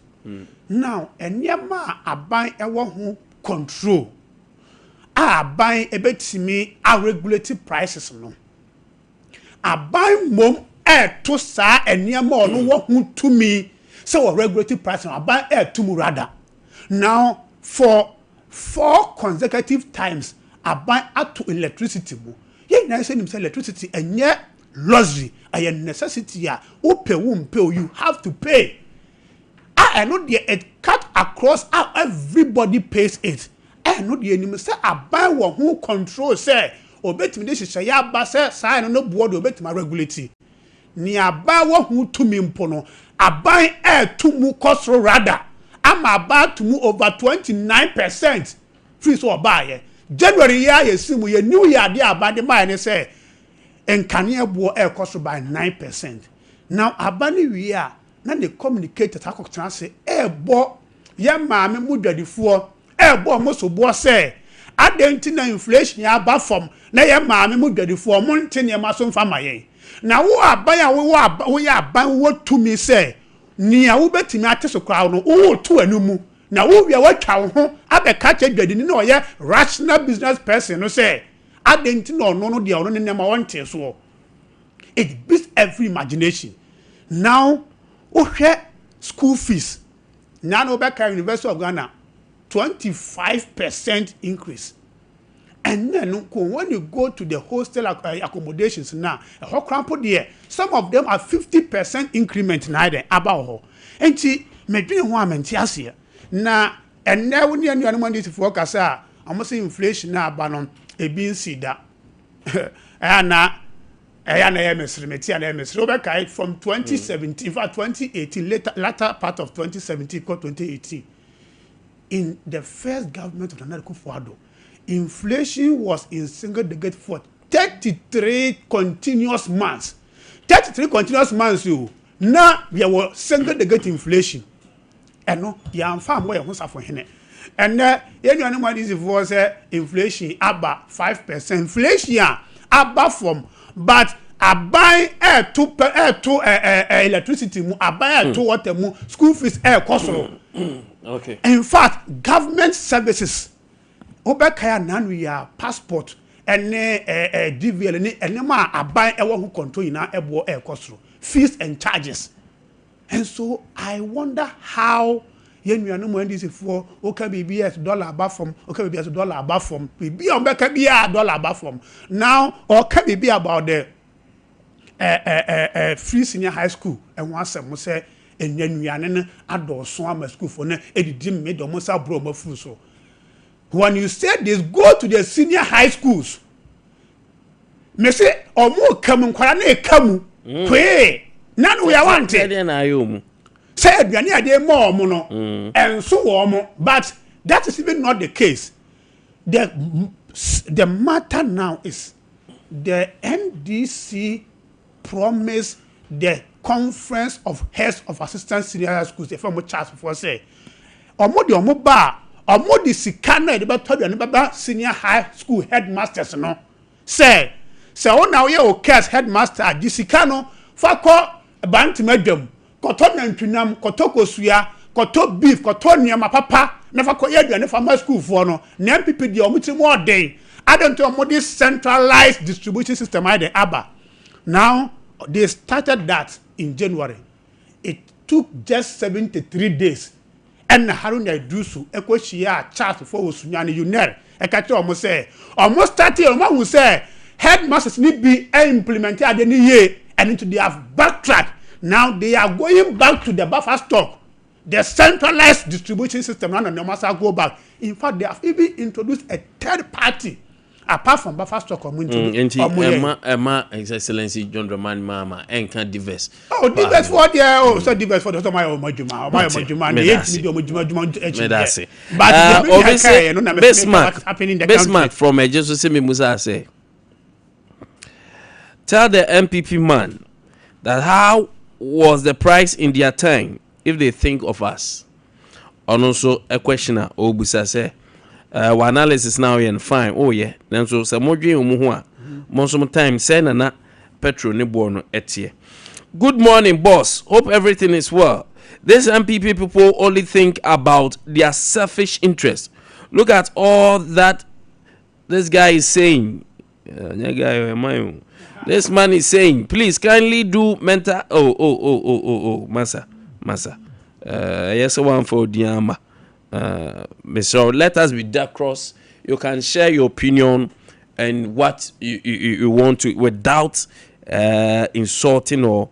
Now nneɛma a aban ɛwɔ ho control a aban ɛbɛtumi aregulate prices no, aban mmom ɛɛto saa nneɛma a ɔno wɔ ho tumi sɛ wɔ regulate price no, aban ɛɛto mu rather. Now for four consecutive times, aban ato electricity mu. Yɛn nyinaa sɛ nim sɛ electricity ɛnyɛ luxury, ɛyɛ necessity a wopɛ wo mpɛ o, you have to pay. A ɛno deɛ, it cut across how everybody pays it. Ɛno deɛ, nim sɛ aban wɔ ho control sɛ obetumi de hyehyɛ yɛ aba sɛ saa ɛno no boɔ deɛ obetumi aregulate. Nea aban wɔ ho tumi mpo no, aban ɛɛto mu kɔ soro rather, ama aban ato mu over 29% firi so ɔbaayɛ January yi a yɛsi mu yɛ new year. Adeɛ aban de maa yɛ ne sɛ nkanea boɔ ɛɛkɔ so by 9%. Now aba ne wie a, na ne communicators akɔtena ase ɛɛbɔ yɛ maame mu dwadifoɔ, ɛɛbɔ ɔmo soboɔ sɛ adan nti na inflation aba fam na yɛ maame mu dwadifoɔ ɔmo nte nneɛma so nfa ma yɛn. Na wo aban a wowɔ aba, woyɛ aban, wɔ tumi sɛ nea wobɛtumi ate so koraa no, wowɔ tu anim na wowia watwa wo ho abɛka kyerɛ dwadini na ɔyɛ rational business person no sɛ adan nti na ɔno no deɛ, ɔno ne nneɛma wɔnte soɔ. It beats every imagination. Now wohwɛ school fees na na wobɛka University of Ghana, 25% increase. Ɛnna no ko, when you go to the hostel accommodations now, ɛhɔ koraa mpo deɛ, some of them are 50% increment na ayɛ dɛ aba wɔ hɔ. Nti mɛdwene ho a, mente aseɛ. Na ɛnɛ wo ne anuanom NDCfoɔ kasa a, wɔn sɛ inflation na aba no ebi nsi da. Ɛyɛ na ɛyɛ na ɛyɛ mesere meti a na ɛyɛ mesere. Wobɛkae from 2017, in fact 2018, later latter part of 2017 kɔ 2018, in the first government of Nana Akufo-Addo, inflation was in single digit for 33 continuous months. 33 continuous months o, na yɛwɔ single digit inflation. Ɛno yɛamfa ammɔ yɛn ho safohene. Ɛnɛ yɛn nuanom NDCfoɔ sɛ inflation aba 5%, inflation a aba fam, but aban ɛɛto pɛ ɛɛto ɛɛ ɛɛ electricity mu, aban ɛɛto water mu, school fees ɛɛkɔ soro. In fact, government services, wobɛkae ananu yi a, passport ɛne ɛɛ ɛɛ DVLA ne nneɛma a aban ɛwɔ ho control nyinaa, ɛboɔ ɛɛkɔ soro, fees and charges. And so I wonder how yɛn nuanom NDC foɔ woka biribi yɛ dollar aba fam, woka biribi yɛ dollar aba fam, biribi a wɔbɛka bi a dollar aba fam. Now ɔka biribi about the ɛɛ ɛɛ free senior high school ɛho asɛm sɛ ɛnya nnuane no adɔɔso ama sukuufoɔ no edidi mme de ɔmo nsa aburo ɔmo afuru so. When you say this, go to the senior high schools. Mese ɔmo ka mu, nkwadaa no eka mu kwee nanu yɛ wante. Sɛdeɛ na ayɛ ɔmu. Sɛ aduane a yɛde ma ɔmo no ɛnso wɔ ɔmo, but that is even not the case. The matter now is the NDC promised the Conference of Heads of Assistant Senior High Schools, efe ɔmo CHASS foɔ, sɛ ɔmo de ɔmo ba a, ɔmo de sika na yɛde bɛtɔ aduane bɛba senior high school headmasters no sɛ wɔn na wɔyɛ OKESS headmaster a, gye sika no fa kɔ Bantama dwam, kɔtɔ nantwinam, kɔtɔ kosua, kɔtɔ beef, kɔtɔ nneɛma papa na fa kɔ yɛ aduane fa ma sukuufoɔ no. Na NPP deɛ, ɔmo tiri mu ɔden adanto, ɔmo de centralized distribution system ayɛ de aba. Now they started that in January. It took just 73 days ɛna Haruna Iddrisu ɛkɔ hyia CHASS foɔ wɔ Sunyani, UNER ɛka kyerɛ ɔmo sɛ ɔmo start ɔmo ahu sɛ headmasters ni bi implement ade ni yie, and they have backtracked. Now they are going back to the buffer stock. The centralized distribution system na nneɛma sa go back. In fact, they have even introduced a third party apart from buffer stock ɔmo nti introduce ɔmo yɛ. Ɛma ɛma His Excellency John Dramani Mahama ɛnka diverse. Oh, diverse for deɛ, oh, sɛ diverse for deɛ, sɛ ɔmo ayɛ ɔmo adwuma, ɔmo ayɛ ɔmo adwuma na Meda yɛ ase. tumi di ɔmo adwuma adwuma akyi Meda deɛ. ase. But the Obi media sɛ kaeɛ no na mɛ Bismarck what's happening in the Bismarck country. From ɛgye so sɛ memusa sɛ, tell the NPP man that how was the price in their time if they think of us. Ɔno nso a question a ɔrebusa sɛ wɔ analysis na ɔyɛ no fine, ɔyɛ, nanso sɛ modwen wɔn ho a, mo nso mo time sɛ nana petrol ne boɔ no ɛteɛ. Good morning, boss. Hope everything is well. These NPP people only think about their selfish interest. Look at all that this guy is saying. Guy, am I? This man is saying, please kindly do mental. Oh, massa, massa. Yes, one for Diama. So let us be decorous. You can share your opinion and what you want to without insulting or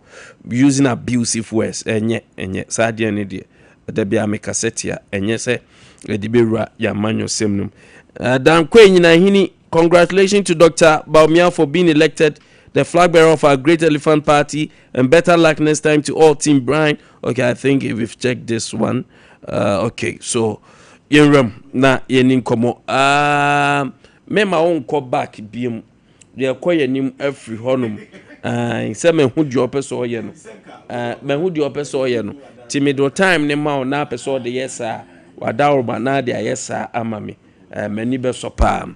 using abusive words. Ɛnyɛ ɛnyɛ saa deɛ ne deɛ ɛda bi a mekasa tia, ɛnyɛ sɛ ɛde bɛwura yɛamanyɔsɛm no mu. Dankwa Nyinahini, congratulations to Dr. Bawumia for being elected the flag bearer of our great elephant party, and better luck next time to all team Brian. Okay, I think if we've checked this one. Okay, so yɛnwuram na yɛni nkɔmmɔ. Mɛma wo nkɔ back biom, deɛ ɛkɔ yɛn anim afiri hɔnom. Sɛ mahu deɛ ɔpɛ sɛ ɔyɛ no, mahu deɛ ɔpɛ sɛ ɔyɛ no, nti mede time ne ma wo na apɛ sɛ ɔde yɛ saa wadaworoma na de ayɛ saa ama me. M'ani bɛsɔ paa.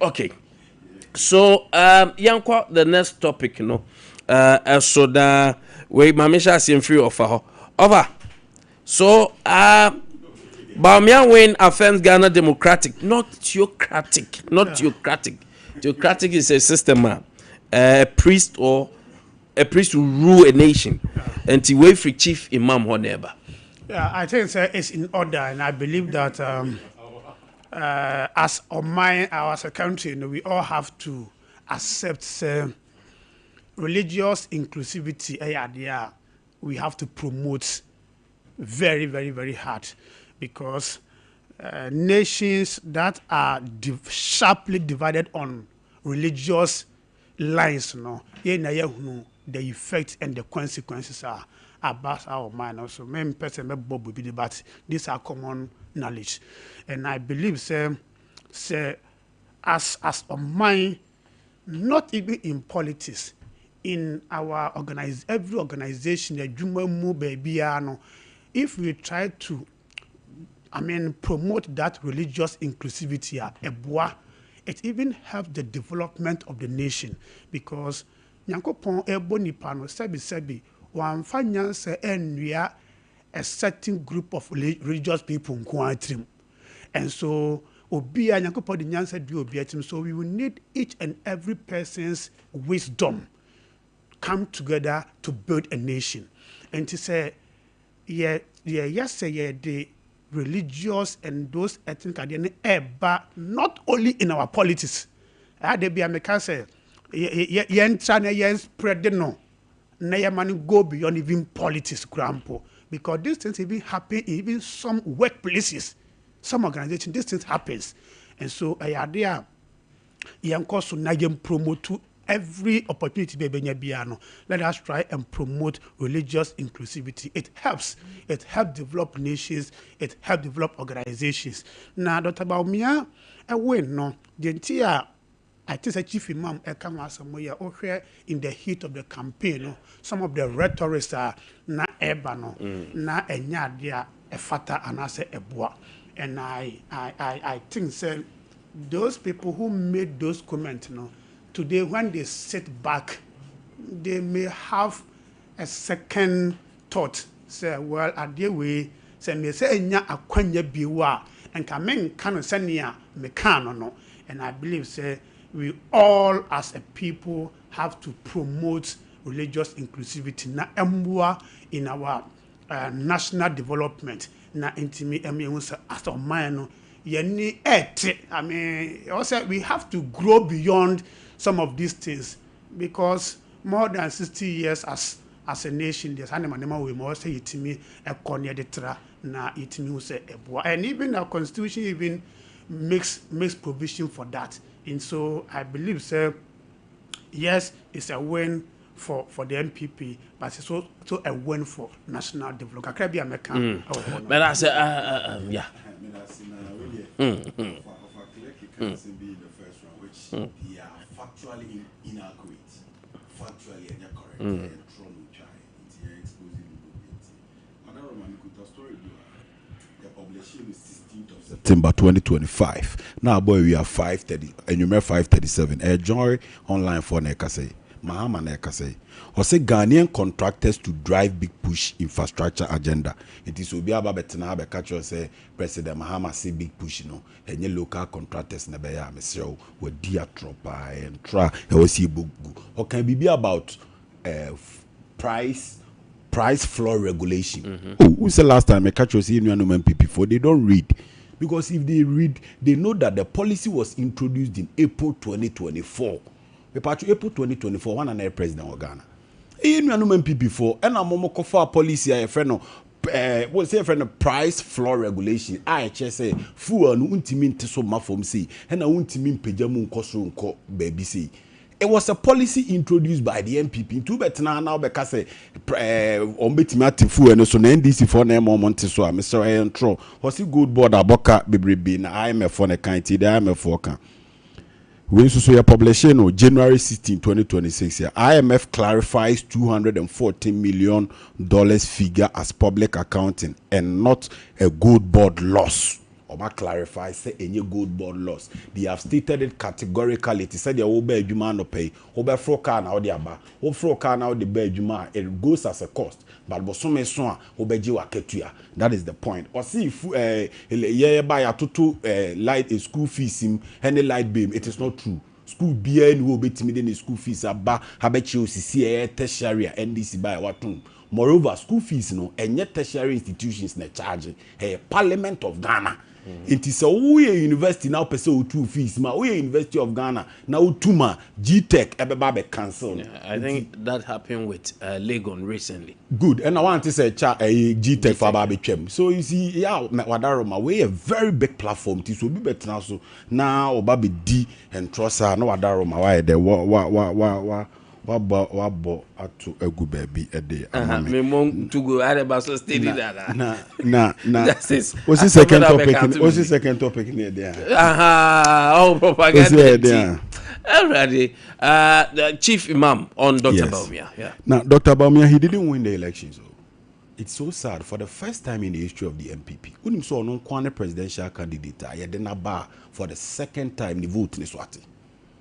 Okay, so yɛnkɔ the next topic no. Ɛso daa wei, maame hyɛ aseɛ mfiri ɔfa hɔ ɔfa. So Bawumia win affirms Ghana democratic, not theocratic, not theocratic. Theocratic is a system a priest or a priest will rule a nation. Nti wei firi chief imam hɔ na ɛba. Yeah, I think sir, it's in order, and I believe that as ɔman, as a country, we all have to accept religious inclusivity. Ɛyɛ adeɛ a we have to promote very, very, very hard because nations that are sharply divided on religious lines no, yɛn na yɛhunu the effect and the consequences are about our mind also. Me mpɛ sɛ mɛbɔ bobi de, but these are common knowledge, and I believe sɛ as ɔman, not even in politics, in our organize every organization, adwuma mu baabiara no, if we try to, I mean, promote that religious inclusivity a, ɛboa. It even help the development of the nation because Nyankopɔn ɛbɔ nipa no, sɛbi sɛbi, wamfa nyansa ɛnnua a certain group of religious people nko ara tirim. And so obi a Nyankopɔn de nyansa dua obi tirim, so we will need each and every person's wisdom come together to build a nation. Nti sɛ yɛ yɛyɛ sɛ yɛde religious and those ethnic adeɛ no ɛɛba, not only in our politics, ɛyɛ bi a meka sɛ yɛntra na yɛn spread no na yɛma no go beyond even politics koraa mpo, because these things even happen in even some workplaces, some organizations, these things happens. And so ɛyɛ adeɛ a yɛnkɔ so na yɛn promote. Every opportunity bi a ɛbɛnya biara no, let us try and promote religious inclusivity. It helps, it helps develop nations, it helps develop organizations. Na Dr. Bawumia ɛwɔ no deɛ, nti a I think sɛ chief imam ɛka ho asɛm yɛ, ɔhwɛ in the heat of the campaign no, some of the rhetorics a na ɛba no na ɛnyɛ adeɛ a ɛfata anaasɛ ɛboa. And I think sɛ those people who made those comments no, today when they sit back, they may have a second thought sɛ, well, adeɛ wei sɛ me sɛ ɛnya akwanya bio a, nka menka no sɛnea meka no. And I believe sɛ we all as a people have to promote religious inclusivity na ɛmmoa in our national development na ntumi ɛmu ehu sɛ as ɔman no yɛni ɛɛte. I mean, also we have to grow beyond some of these things because more than 60 years as a nation, deɛ saa nneɛma nneɛma wei ma ɔsɛ yɛtumi ɛkɔ ne yɛde tra. Na yɛtumi hu sɛ ɛboa, and even the constitution even makes provision for that. And so I believe sɛ yes, it's a win for the NPP, but it's also a win for national development. Kakra bi a mɛka ɛwɔ hɔ no. But I say, yeah. The first round, which they are factually inaccurate, factually ɛnyɛ correct. Ɛyɛ ntorɔ no twa nti yɛ expose no bi nti Madaroma mekuta story bi a yɛ publish no 16th of September 2025 na abɔ awia 5:30, anwummerɛ 5:37. Ɛyɛ Joy Online foɔ na ɛkasa yi, Mahama na ɛkasa yi. Ɔsɛ Ghanaian contractors to drive Big Push infrastructure agenda. Nti sɛ obi aba bɛtena ha bɛka kyerɛ sɛ President Mahama se Big Push no ɛnyɛ local contractors na ɛbɛyɛ a, mesrɛ wo, wadi atorɔ paa. Ɛyɛ ntorɔ a ɛwɔ sɛ yɛbɔ gu. Ɔka biribi about price floor regulation. Oh, who said last time I catch you see nuanom NPP foɔ, they don't read, because if they read, they know that the policy was introduced in April 2024. Mepatro, April 2024, one and president of Ghana. Ɛyɛ nuanom NPP foɔ ɛna mo mo kɔfa policy a yɛfrɛ no wọ́n sɛ yɛfrɛ no price floor regulation a ɛkyerɛ sɛ fuel no ntumi nte so ma fam sei, ɛna ntumi mpagya mu nkɔ soro nkɔ baabi sei. It was a policy introduced by the NPP. Nti wobɛtena na wobɛka sɛ ɔmo bɛtumi ate fuel no so na NDC foɔ na ɛma ɔmo nte so a, mesrɛ, ɛyɛ ntorɔ. Ɔsi Gold Board abɔka bebrebe na IMF foɔ ne kan ti de IMF foɔ ka. Wei nso so yɛ publish no January 16, 2026. Yɛ IMF clarifies $214 million figure as public accounting and not a Gold Board loss. Ɔma clarify sɛ ɛnyɛ Gold Board loss. They have stated it categorically. Te sɛ deɛ wobɛ adwuma anɔpɛ yi, wobɛforo car na wode aba, woforo car na wode ba adwuma a, it goes as a cost, but bosome so a wobɛgye w'akatua. That is the point. Ɔsi fu yɛyɛ ba yɛatoto light school fees mu ɛne light bill. It is not true. School biara ni hɔ obetumi de ne school fees aba abɛkyerɛ osisi ɛyɛ tertiary a NDC ba yɛ watom. Moreover, school fees no, ɛnyɛ tertiary institutions na charge, ɛyɛ Parliament of Ghana. Nti sɛ woyɛ university na wopɛ sɛ wotu fees ma woyɛ University of Ghana na wotu ma GTEC, ɛbɛba abɛ cancel no. I think that happened with Legon recently. Good. Ɛna wante sɛ kya ɛyɛ GTEC fa aba abɛtwam. So you see, yeah, wadaroma wei yɛ very big platform. Ti so obi bɛtena so na ɔba bɛdi ntorɔ saa na wadaroma wayɛ dɛ wa wa wa wa wa wabɔ ato agu baabi ɛde ama me. Me mo to go adeba so steady that. Na That's it. Osi second topic ni, osi second topic ni ɛde a. Aha, oh, propaganda. Osi ɛde a. Alrighty. The Chief Imam on Dr. Bawumia. Yeah. Now, Dr. Bawumia, he didn't win the election, so it's so sad. For the first time in the history of the NPP, wonim sɛ ɔno nko ne presidential candidate a yɛde n'aba for the second time the vote ne so ate.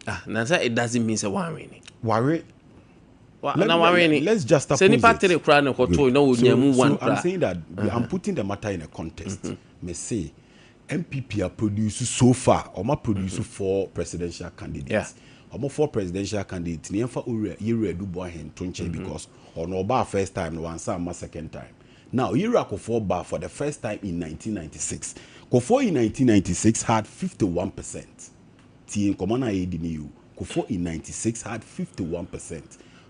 Ah, na sɛ it doesn't mean sɛ one win. Ware. Na wa win. Let's just Sɛ nipa tere kura ne kɔtɔ na o nya mu one So I'm kura. saying that I'm putting the matter in a context. Mese NPP are produced so far, ɔmo produce four presidential candidates. Ɔmo four presidential candidates ni yɛnfa owura Yewura Adu Boahen to nkyɛn because ɔno ɔbaa first time no, wansa ama second time. Now Yewura Kufuor ba for the first time in 1996. Kufuor in 1996 had 51%. Tie nkɔmɔ na yɛdi ni yi o. Kufuor in 96 had 51%.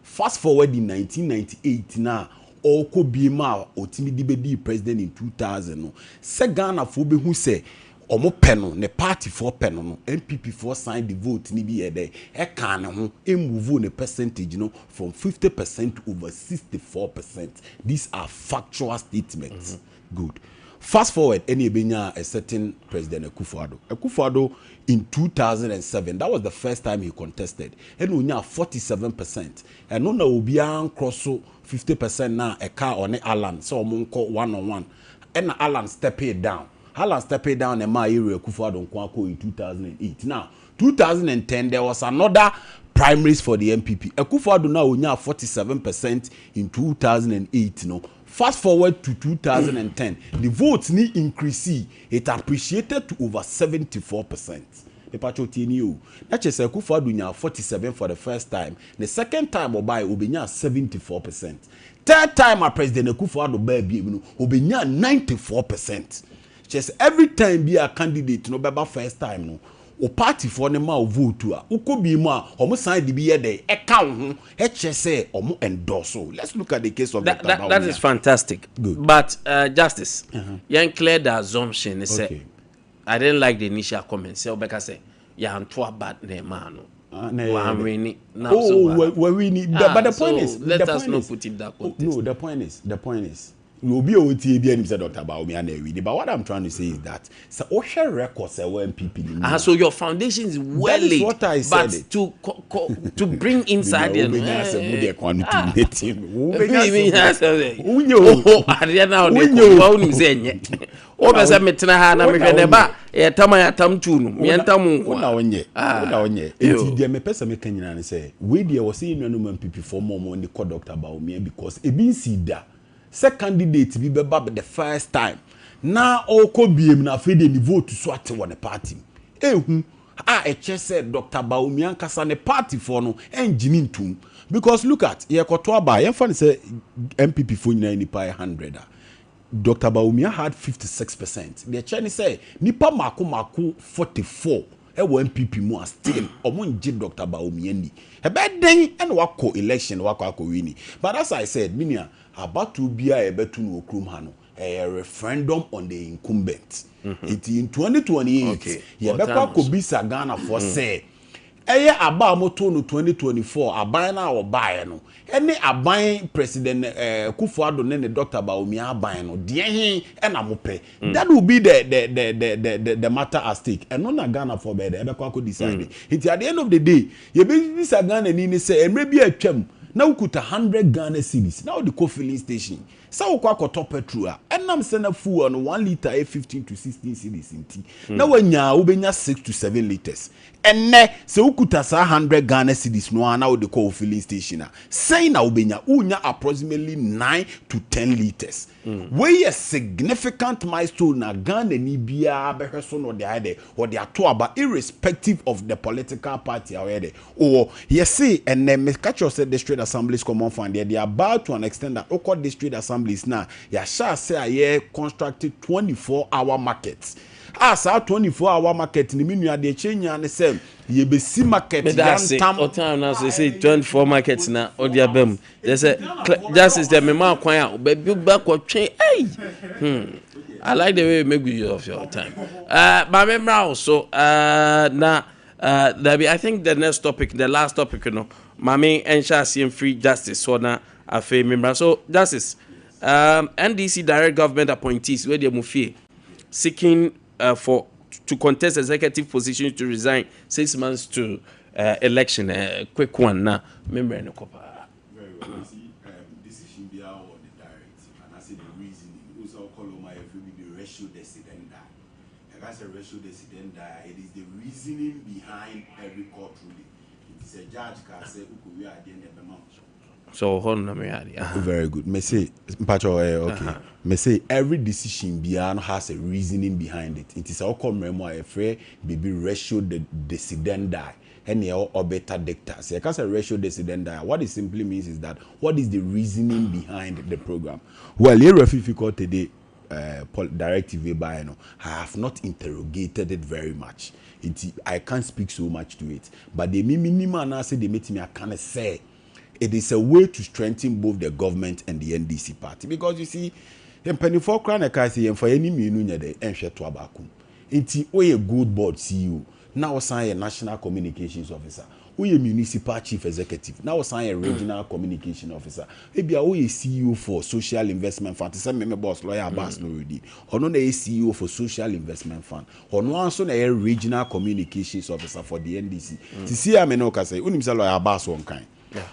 Fast forward in 1998 na ɔrekɔ bie mu a ɔtumi de bɛdi president in 2000 no, sɛ Ghanafoɔ bɛhu sɛ ɔmo pɛ no, ne party foɔ pɛ no, NPP foɔ sign the vote ni bi yɛ dɛ ɛka ne ho, emove ne percentage no from 50% to over 64%. These are factual statements. Good. Fast forward, ɛne ebenya a certain President Akufo-Addo. Akufo-Addo in 2007, that was the first time he contested, ɛna onya 47%. Ɛno na obiara nkorɔ so 50% na ɛka ɔne Alan sɛ ɔmo nkɔ one on one, ɛna Alan step it down. Alan step it down, ɛma ayere Akufo-Addo nko akɔ in 2008. Now 2010, there was another primaries for the NPP. Akufo-Addo now onya 47% in 2008 no. Fast forward to 2010, the votes ni increase, it appreciated to over 74%. Mepatwa tie ni o, na kyerɛ sɛ Akufo-Addo nya 47 for the first time. The second time ɔbaa, obenya 74%. Third time a President Akufo-Addo baa bie mu no, obenya 94%. Kyerɛ sɛ every time bi a candidate no bɛba first time no, Wo partyfoɔ no ma wo vote a, wokɔ bi mu a, wɔn san de bi yɛ dɛn? Ɛka wo ho. Ɛkyerɛ sɛ wɔn endorse wo. Let's look at the case of That, Dr. that, that is Bawumia. fantastic. Good. But Justice, yɛn clear the assumption ne sɛ Okay. I didn't like the initial comment sɛ wobɛka sɛ yɛanto aba na ɛmaa no. Ah, na ɛyɛ dɛ. Wanwini. Now, Oh, so wawini. Ah, But the so point is, let the us point not is, put it that oh, context. no, the point is, obi a otie bi anim sɛ Dr. Bawumia na awini. But what I'm trying to say is that sɛ wohwɛ records ɛwɔ NPP ni mu Ah, so your foundation is well That is laid. what I said. But to bring inside Wobɛnya no, asɛm eh, wodeɛ kwan no ah. tum ne tim. Wobɛnya Mi- mi- asɛm. asɛm. Wonyɛ o. Oh, adeɛ na ɔde Wonyɛ kɔ o. ba wonim sɛ ɛnyɛ wopɛ sɛ metena ha na Wo na mehwɛ ne wonyɛ. ba yɛtam a yɛatam tu no meɛntam nko Wo na a. wonyɛ. Ah. Wo na wonyɛ. Yo. Nti deɛ mepɛ sɛ meka nyinaa ne sɛ wei deɛ wɔ sɛ yɛn nuanom NPP foɔ ma ɔmo de kɔ Dr. Bawumia, because ebi nsi da sɛ candidate bi bɛba the first time na ɔrekɔ biem na afei deɛ ne vote so ate wɔ ne party mu. Ehu a ɛkyɛ sɛ Dr. Bawumia nkasa ne party foɔ no ɛngye ne ntum, because look at yɛkɔto aba, yɛmfa ne sɛ NPP foɔ nyinaa nipa yɛ 100 a, Dr. Bawumia had 56%. Deɛ kyerɛ ne sɛ nipa mako mako 44 ɛwɔ NPP mu a still ɔmo ngye Dr. Bawumia ni. Ɛbɛyɛ den ɛna wakɔ election, wakɔ akɔ wini? But as I said, minia, abatoɔ biara a yɛbɛto no wɔ kurom ha no, ɛyɛ referendum on the incumbent. Nti in 2028 yɛbɛkɔ Ɔtan so. akɔbisa Ghanafoɔ sɛ ɛyɛ aba a moto no 2024, aban no a ɔbaeɛ no ɛne aban President Akufo-Addo ne ne Dr. Bawumia aban no, deɛ he ɛna mopɛ? That will be the matter at stake. Ɛno na Ghanafoɔ bɛyɛ dɛ ɛbɛkɔ akɔ decide. Nti at the end of the day, yɛbɛbisa Ghana ni ne sɛ mmerɛ bi atwam na wokuta 100 Ghana cedis na wode kɔ filling station sɛ wokɔ akɔtɔ petrol a, ɛnam sɛ na fuel no 1 litre yɛ 15 to 16 cedis, nti na wanya wobɛnya 6 to 7 litres. Ɛnɛ sɛ wokuta saa 100 Ghana cedis no a na wode kɔ wo filling station a, sɛn na wobɛnya? Wonya approximately 9 to 10 litres. Wei yɛ significant milestone na Ghana ni biara bɛhwɛ so na ɔde ayɛ dɛ ɔde ato aba, irrespective of the political party a ɔyɛ dɛ ɔwɔ. Yɛse ɛnɛ meka kyerɛ sɛ district assemblies common fund, yɛde aba to an extent that wokɔ district assemblies na yɛahyɛ ase a yɛ constructed 24 hour markets, a saa 24 hour market ni, mi nua, deɛ kyerɛ nyinaa ne sɛ yɛbɛsi market Meda ase. yantam. Ɔtan na so sɛ 24 market na ɔde aba mu kyɛ sɛ Justice dɛ mema kwan a baabi bɛkɔtwe ei. I like the way you make use of your time. Maame mmra wo so na dabi, I think the next topic, the last topic no, maame ɛnhyɛ aseɛ mfiri Justice so na afei mmra so. Justice, NDC direct government appointees wey dey mu fie seeking for to contest executive positions to resign 6 months to election. Quick one na membrɛ no kɔ paa. Very well. You see, decision bi a wɔ the directive and I say the reasoning. Also call my every the ratio decidendi. Ɛka sɛ ratio decidendi, it is the reasoning behind every court ruling. It is a judge ka sɛ ukowi adeɛ na ɛbɛma wo. So hɔ no na meyɛ adeɛ. Aha. Very good. Mese, mpacho, okay. Mese, every decision biara no has a reasoning behind it. It is sɛ ɔkɔ mmerɛ mu a, yɛfrɛ biribi ratio de decidendi ɛne ɛwɔ obiter dicta. Sɛ yɛka sɛ ratio decidendi, what it simply means is that what is the reasoning behind the program? Well, yɛwura Fifi Kwetey directive wey by no, I have not interrogated it very much. Nti I can't speak so much to it. But the mimi nim anaasɛ deɛ metumi aka ne sɛ it is a way to strengthen both the government and the NDC party, because you see, mpanimfoɔ koraa na ɛka sɛ yɛmfa yɛn mmienu nyɛ dɛ ɛnhwɛ to abaako mu. Nti woyɛ Gold Board CEO na wosan yɛ national communications officer, woyɛ municipal chief executive na wosan yɛ regional communication officer, ebia woyɛ CEO for Social Investment Fund, te sɛ meme boss, Lawyer Abbas Nurudeen, ɔno na ɛyɛ CEO for Social Investment Fund, ɔno ara nso na ɛyɛ regional communications officer for the NDC. Sisi a me ne wo kasa yi, wonim sɛ Lawyer Abbas wɔ Nkan,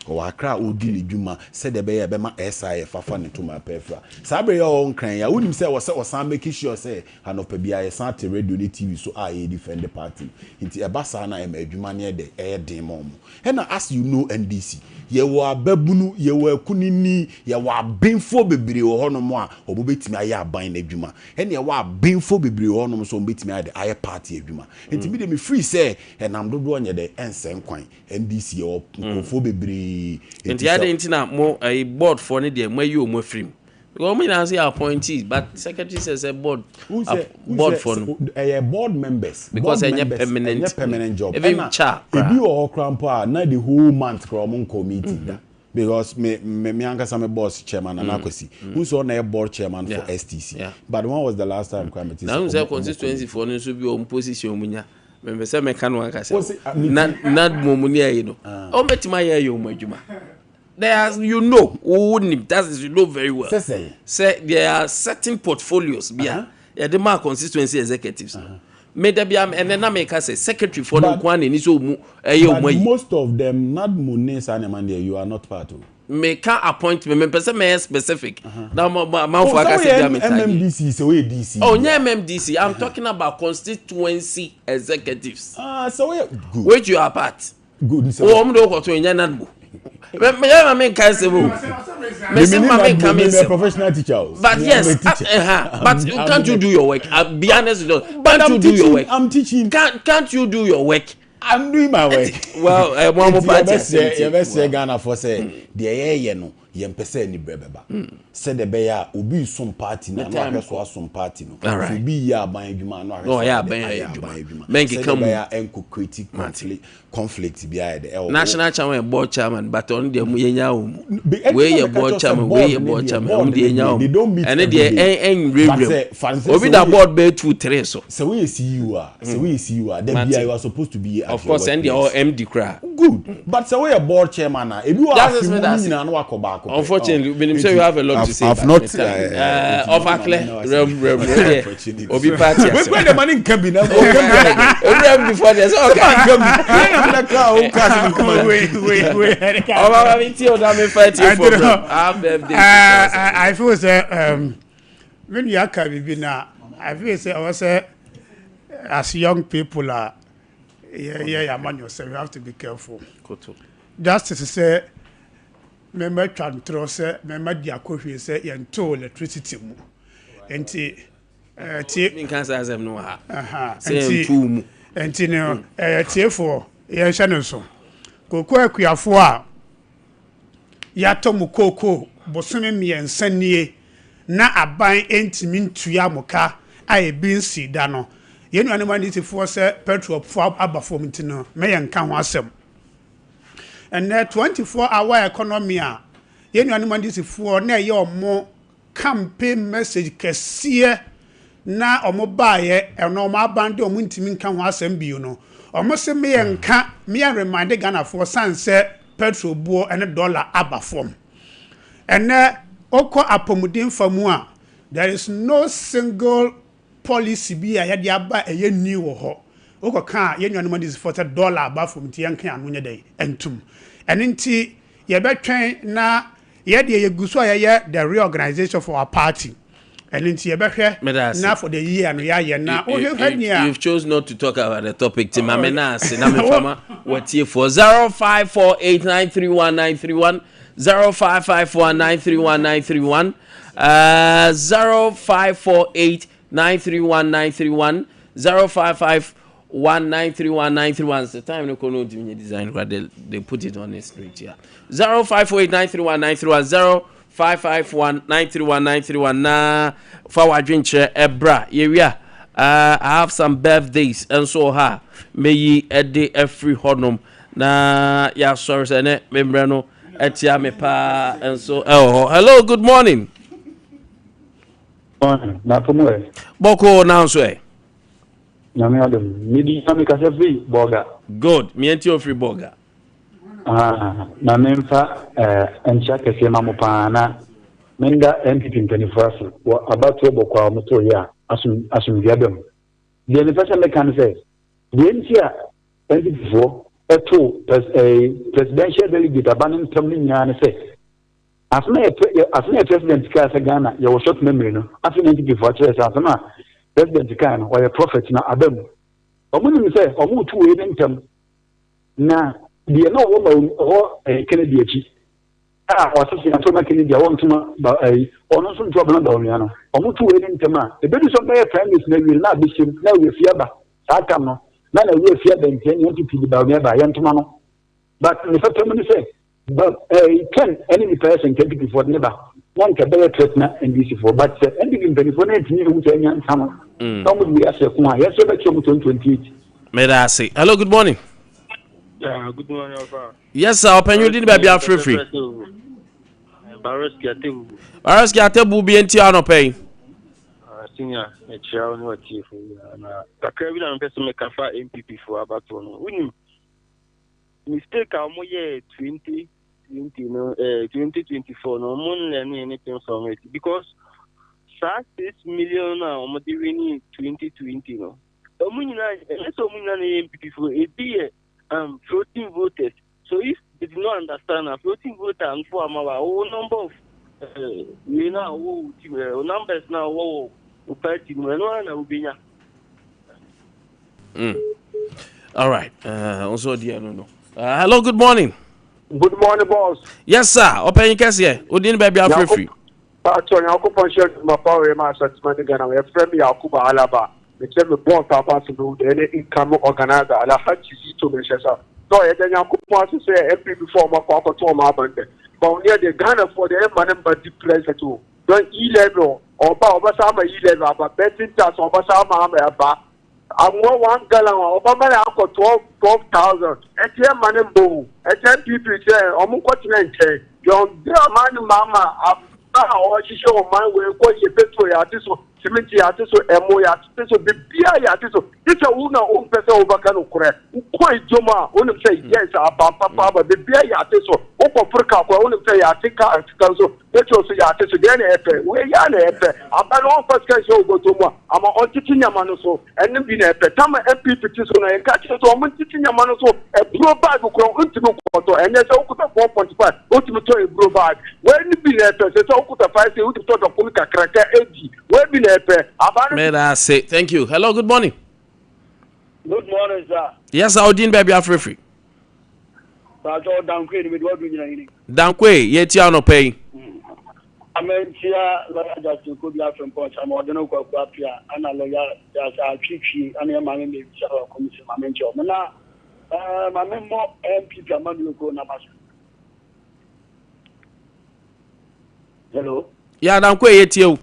ɔwɔ Akra a ɔdi ne dwuma sɛdeɛ ɛbɛyɛ ɛbɛma ɛsa yɛ fafa ne ntoma pɛɛfra. Saa bere yɛ ɔwɔ Nkran yi a, wonim sɛ wɔ sɛ ɔsan make sure sɛ anɔpa bi a yɛsan te radio ne TV so a yɛ defend the party. Nti ɛba saa na ɛma adwuma no yɛ dɛ ɛyɛ den ma ɔmo. Ɛna as you know, NDC yɛwɔ ababunu, yɛwɔ akunini, yɛwɔ abenfoɔ bebree wɔ hɔnom a ɔmo bɛtumi ayɛ aban n'adwuma, ɛna yɛwɔ abenfoɔ bebree wɔ hɔnom nso ɔmo bɛtumi ayɛ dɛ ayɛ party adwuma. Nti mi de mi firi sɛ ɛnam dodoɔ nyɛ dɛ ɛnsɛn kwan. NDC yɛwɔ nkurɔfoɔ bebree. Nti ade nti na mo ɛyi board foɔ no deɛ mo ayi wɔn afiri mu Because wɔn nyinaa nso yɛ appointees, but secretary sɛ sɛ board Who say who board say for no. Ɛyɛ board members. Because board ɛnyɛ members, permanent. Ɛnyɛ permanent job. Even Ɛna cha koraa. Ebi wɔ hɔ koraa mpo a na the whole month koraa ɔmo nkɔ meeting da. Because me ankasa me boss, Chairman Nana Kwesi, who sɛ ɔna yɛ board chairman for STC. But when was the last time koraa me te Na n sɛ sɛ ɔmo constituency foɔ no nso bi wɔn position wɔn nya mɛmɛ sɛ mɛka no ankasa. Wɔsi, ah, me Na mo mu ni ayi no, wɔn bɛtumi ayɛ wɔn adwuma. There are, wo nim, that is, you know very well. Sɛsɛ. Sɛ there are certain portfolios bi a yɛde maa constituency executives no. Me da bi am ɛnɛ na meka sɛ secretary foɔ no nko ara na ani sɛ ɔmu ɛyɛ But ɔmu ayi. most of them, NADMO ne saa nneɛma deɛ, you are not part of. Meka appointment, mepɛ sɛ mɛyɛ specific na amanfoɔ Oh, aka sɛ sɛ bi a woyɛ metagye. MMDC, sɛ woyɛ DC. Oh, nyɛ MMDC. I'm talking about constituency executives. Ah, sɛ woyɛ good. Which you are part. Good. Sɛ Wɔn de wokɔto nyɛ NADMO. Mɛ ma menka nsɛm o. Mɛ sɛ ma menka me Me nsɛm. professional teacher o. But Me, yes, I'm a teacher. but can't you do your work? Be honest with us. But Can't I'm you do your teaching, work? I'm teaching. Can't you do your work? I'm doing my work. Well, mo Nti party yɛbɛsrɛ asɛm yɛbɛsrɛ Ghanafoɔ sɛ deɛ yɛyɛ no, yɛmpɛ sɛ ani berɛ bɛba sɛdeɛ ɛbɛyɛ a obi som party no, ano ahwɛ so asom party no. Alright. Sɛ obi yɛ aban adwuma, ano ahwɛ Na so ɔyɛ ayɛ aban ayɛ adwuma. aban adwuma, Mɛnkeka sɛdeɛ mu. ɛbɛyɛ a ɛnkɔ create conflict bi ayɛ dɛ ɛwɔ National chairman yɛ board chairman, but ɔno deɛ mu yɛnya wɔ mu. Ɛnti Wei na yɛ meka board kyerɛ sɛ chairman, board wei yɛ ne board deɛ, chairman, board ɔmo deɛ ne yɛnya deɛ, wɔ they mu. don't meet Ɛne deɛ every day. ɛn ɛnwurawura But mu. sɛ Obi da woyɛ- board bɛyɛ two three so. Sɛ woyɛ CEO a, sɛ woyɛ CEO a, da Mate. bia you are supposed to be at Of your course, ɛn deɛ workplace. ɔwɔ MD koraa. Good, but sɛ woyɛ board chairman a, ebi wɔ That's afi mu it, ne that's it. nyinaa no wakɔ baako pɛ. Unfortunately, Oh. menim sɛ you have a lot to say. I've but not, me time. Ɔfa rem rem Opportunity. rem obi party Wekura asɛm. de ma ne nka bi na ɔka bi. Owura before deɛ sɛ ɔka. Nka bi na kra o ka se nkuma. Wait, wait, wait. Ɔba ba mi tie o na mi fa tie I for don't know. rem. Happy birthday. I feel sɛ me nua ka biribi na I feel sɛ ɔwɔ sɛ as young people a yɛ amanyɔsɛm, you have to be careful. Koto. Justice sɛ mɛmɛ twa ntorɔ sɛ mɛmɛ di akɔhwie sɛ yɛnto electricity mu, nti tie. Mi nka sɛ asɛm no wɔ ha. Aha, Sɛ yɛnto mu. Nti no tiefoɔ, yɛnhyɛ no so kooko akuafoɔ a yɛatɔ mu kooko bosome 3 nie na aban ntumi ntua mo ka a ebi nsi da no, yɛn nuanom anitifoɔ sɛ petrol fo aba fam nti no mɛyɛ nka ho asɛm. Ɛnɛ 24 hour economy a yɛn nuanom anitifoɔ na ɛyɛ ɔmo campaign message kɛseɛ na ɔmo baayɛ, ɛno ɔmo aban de ɔmo ntumi nka ho asɛm bio no, ɔmo sɛ meyɛ nka meyɛ remind Ghanafoɔ san sɛ petrol boɔ ɛne dollar aba fam. Ɛnɛ wokɔ apɔmuden fa mu a, there is no single policy bi a yɛde aba ɛyɛ new wɔ hɔ. Wokɔka a, yɛn nuanom adisifoɔ sɛ dollar aba fam nti yɛnka ano nyɛ dɛn ɛntum. Ɛno nti yɛbɛtwɛn na yɛdeɛ yɛgu so a yɛyɛ the reorganization for our party. Ɛno nti yɛbɛhwɛ Meda ase. na for the year no yɛayɛ na wohwehwɛ nea You've chose not to talk about the topic. Ti maame na ase na me fama wɔtie for 0548931931, 0551931931, 0548931931, 0551931931. The time no kono ntumi nye design kora, they put it on the street here. 0548931931, 0551931931 na fa wadwenkyerɛ ɛbra. Yɛwia, I have some birthdays nso wɔ ha a meyi ɛde afiri hɔnom na yɛasɔre sɛ ɛnɛ memmerɛ no ɛtia me paa nso ɛwɔ hɔ. Hello, good morning. Morning. Na pomo ɛ. Bɔkoo, na nso ɛ? Nyame adom. Medi na mekasa firi Bɔga. Good, miɛnti ofiri Bɔga. Ah, na memfa nkyia kɛseɛ ma mo paa na menda NPP mpanimfoɔ ase wɔ abatoɔ bɔkɔ a wɔtoo yɛ a asomdua ba mu. Deɛ mepɛ sɛ meka no sɛ deɛ nti a NPP foɔ ɛtoo presidential delegate aba no ntam no nyinaa ne sɛ asɛm a asɛm a yɛ president kaa sɛ Ghana yɛwɔ short memory no, afei na NPP foɔ akyerɛ sɛ asɛm a president kaa no, ɔyɛ prophet na aba mu. Ɔmo nim sɛ ɔmo tu wei ne ntam na deɛ na ɔwɔ ma ɔwɔ Kennedy akyi a ɔsese atoma Kennedy a wɔntoma ba ɔno nso nto abena da onua no, ɔmo tu wei ne ntam a ebedu sɛ ɔbɛyɛ primaries na awie na abɛhyɛm na awie fie aba saa tam no na awie fie aba ntiɛ ne NPP de ba onua ba yɛntoma no, but ne fɛfɛ mu ne sɛ Ba ɛɛ Ken ɛne nipa yɛ sɛ nka NPP foɔ de ne ba na nka ɛbɛyɛ threat na NDC foɔ but sɛ NPP mpanimfoɔ no antumi ahu saa nyansa no na wɔn de wei ahyɛ ko a yɛn nso yɛbɛkyerɛ wɔn 2028. Meda ase. Hello, good morning. Yeah, good morning, Alpha. Yes, sir. Ɔpanyin di ni baabi afirifiri. Baroski Atebu. Baroski Atebu bi nti anɔpɛ yi. Ah, senior, mekyia wo ne watiefo nyinaa na kakra bi na mepɛ sɛ meka fa NPP fo abatoɔ no. Wonim, Mistake a wɔn yɛɛ 2020 no eh, 2024 no wɔn learn anything from it because saa 6 million a wɔn de winning 2020 no, wɔn nyinaa, ɛnyɛ sɛ wɔn nyinaa na ɛyɛ NPP fo. Ebi yɛ floating voters. So if they do not understand na floating voter nfo ama wa wo number of wei na wɔwɔ wo team, numbers na wɔwɔ wo party mu, ɛno ara na wobɛnya. All right. Also, dear, no. Hello, good morning. Good morning, boss. Yes, sir. Ɔpanyin kɛseɛ, odi ni baabi afirifiri. Paatɔ Nyankopɔn hyɛ adwuma pa wɔ ma Asantuma ne Ghana. Yɛfrɛ me Yakubu Alaba. Mekyerɛ me boss aba so no deɛ ne income organizer Alhaji Zito mehyɛ sa. Tɔ yɛda Nyankopɔn ase sɛ NPP foɔ ɔmo akɔ akɔto ɔmo aba ndɛ. But ɔneɛ deɛ Ghanafoɔ deɛ ɛmma ne mma di president o. Don e-levy ɔba ɔbɛsa ama e-levy aba, betting tax ɔbɛsa ama aba. Anwa 1 gallon a ɔbɛma yɛ akɔ 12,000. Ɛti ɛma ne mbɔ o. Ɛti NPP sɛ ɔmo nkɔtena nkyɛn. John Dramani Mahama aba a ɔhyehyɛ ɔman wei kɔ yɛ petrol yɛ ate so, cement yɛ ate so, ɛmo yɛ ate so, biribiara yɛ ate so. Gye sɛ wo na wompɛ sɛ wobɛka no korɛ. Wokɔ edwom a wonim sɛ yes, aban papa aba, biribiara yɛ ate so. Wokɔ foro kaa kɔ, wonim sɛ yɛ ate kaa sika nso, petrol so yɛ ate so. Deɛ na ɛpɛ wei yɛ na ɛpɛ aba no, ɔmfa sika nhyɛ wo bɔtɔ mu a ama ɔntete nyama no so. Ɛno bi na ɛpɛ tama NPP ti so na yɛka kyerɛ sɛ ɔmo ntete nyama no so. Eburo bag kora ntumi nkɔtɔ ɛnyɛ sɛ wokuta 4.5 wotumi tɔ eburo bag. Wei ni bi na ɛpɛ sɛ wokuta 5 sɛ wotumi tɔ dɔkono kakraka edi. Wei bi na ɛpɛ aba no. Meda ase. Thank you. Hello, good morning. Good morning, sir. Yes, sir. Odi ni baabi afirifiri. Pàtó Dankwe ni mi di wadu nyina yini. Dankwe, yɛ ti anɔpɛ yi. Amantia lawyer Justin Kobi Afrimpɔn Chama ɔde no kɔ akua pia ana lawyer Jasa Atwitwi ana yɛ maame mi bisa wɔ kɔmisi maame nkyɛn ɔmo na maame mmɔ NPP amanuo naba so. Hello. Yeah, Dankwe, yɛ tie o.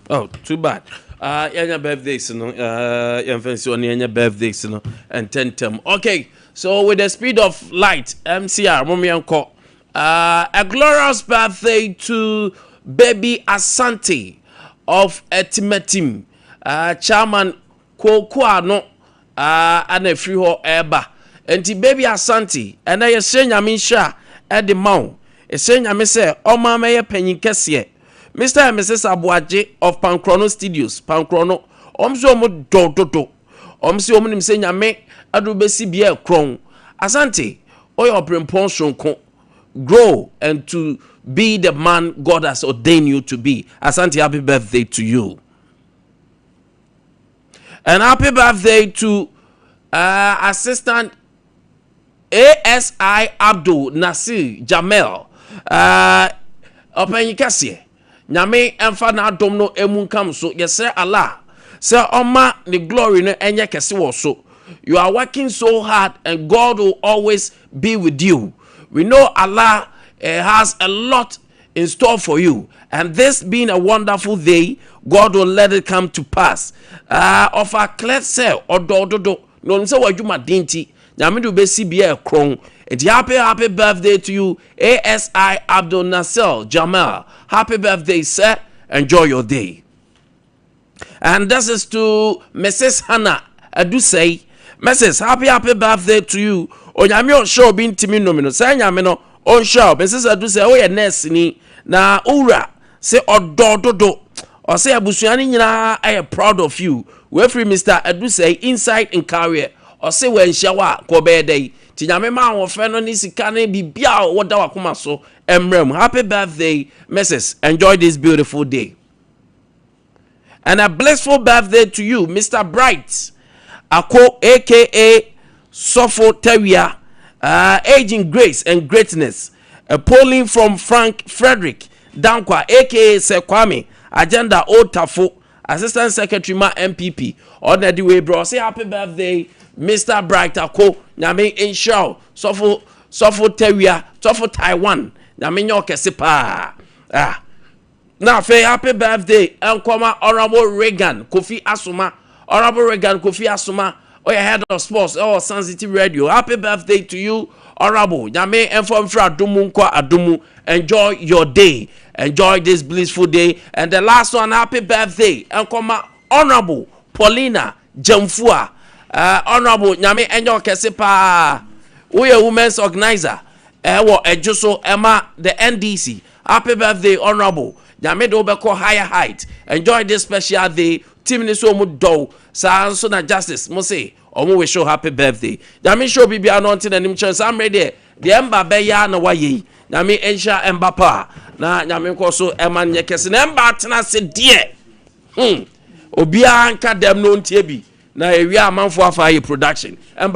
Oh, too bad. Yɛnya birthdays no, yɛmfa nsi ɔne yɛnya birthdays no ntɛntɛm. Okay, so with the speed of light, MCR, mom yɛnkɔ. A glorious birthday to baby Asante of Etimetim, Chairman Kokoano, ana efiri hɔ ɛreba. Nti baby Asante, ɛnɛ yɛsrɛ Nyame nhyira ɛde ma wo. Yɛsrɛ Nyame sɛ ɔma mɛyɛ panyin kɛseɛ. Mr. and Mrs. Aboagye of Pankrono Studios, Pankrono, wɔn nso wɔn dɔ dodo. Wɔn nso wɔn nim sɛ Nyame ɛde bɛsi bea ɛkorɔn. Asante, ɔyɛ ɔpirempɔn soronko. Grow and to be the man God has ordained you to be. Asante, happy birthday to you. And happy birthday to Assistant ASI Abdul Nasir Jamel. Ɔpanyin kɛseɛ, Nyame ɛmfa n'adom no emu nkam so. Yɛsrɛ Allah sɛ ɔma ne glory no ɛnyɛ kɛse wɔ so. You are working so hard and God will always be with you. We know Allah has a lot in store for you, and this being a wonderful day, God will let it come to pass. Ɔfa clear sɛ ɔdɔ dodo na ɔnim sɛ w'adwuma den ti Nyame de wobɛsi bea ɛkorɔn. Nti happy, happy birthday to you, ASI Abdul Nasir Jamal. Happy birthday, sir. Enjoy your day. And this is to Mrs. Hannah Adusei. Mrs., happy, happy birthday to you. Onyame ɔhyɛ obi ntumi nnome no sɛ Nyame no ɔnhyɛ o. Mrs. Adusei, woyɛ nurse ni na owura sɛ ɔdɔ dodo. Ɔsɛ abusua no nyinaa ɛyɛ proud of you. Wafiri Mr. Adusei inside Nkareɛ. Ɔsɛ wanhyia wo a kɔ ɔbɛyɛ dɛ nti Nyame ma ahoɔfɛ no ne sika ne biribia a wɔda wakoma so mmerɛ mu. Happy birthday, Mrs. Enjoy this beautiful day. And a blissful birthday to you, Mr. Bright Ako, aka Sofo Tawia, age in grace and greatness. A polling from Frank Frederick Dankwa, aka Sir Kwame Agenda Old Tafo, Assistant Secretary ma NPP. Ɔna de wei bro. Say happy birthday, Mr. Bright Ako. Nyame nhyira wo. Sofo. Sɔfo Tawia, Sɔfo Taiwan, Nyame nyɛ ɔkɛse paa. Ah. Na afei happy birthday nkɔma Honorable Reagan Kofi Asoma. Honorable Reagan Kofi Asoma, ɔyɛ head of sports ɛwɔ Sun City Radio. Happy birthday to you, Honorable. Nyame ɛmfa mfiri adom mu nkɔ adom mu. Enjoy your day. Enjoy this blissful day. And the last one, happy birthday nkɔma Honorable Paulina Gyamfua. Honorable, Nyame ɛnyɛ ɔkɛse paa. Woyɛ women's organizer ɛwɔ ɛdwo so ɛma the NDC. Happy birthday, Honorable. Nyame de wobɛkɔ higher height. Enjoy this special day. Team ni so ɔmo dɔw saa nso na Justice mo se ɔmo wish you happy birthday. Nyame nhyɛ obi biara na ɔnte n'anim kyerɛ saa mmerɛ deɛ deɛ ɛmba bɛyɛ a na wayɛ yi. Nyame nhyira ɛmba pa na Nyame nkɔ so ɛma nyɛ kɛse na ɛmba atena ase deɛ. Obiara nka dɛm no ntie bi na ewia amanfoɔ afa ayɛ production ɛmba.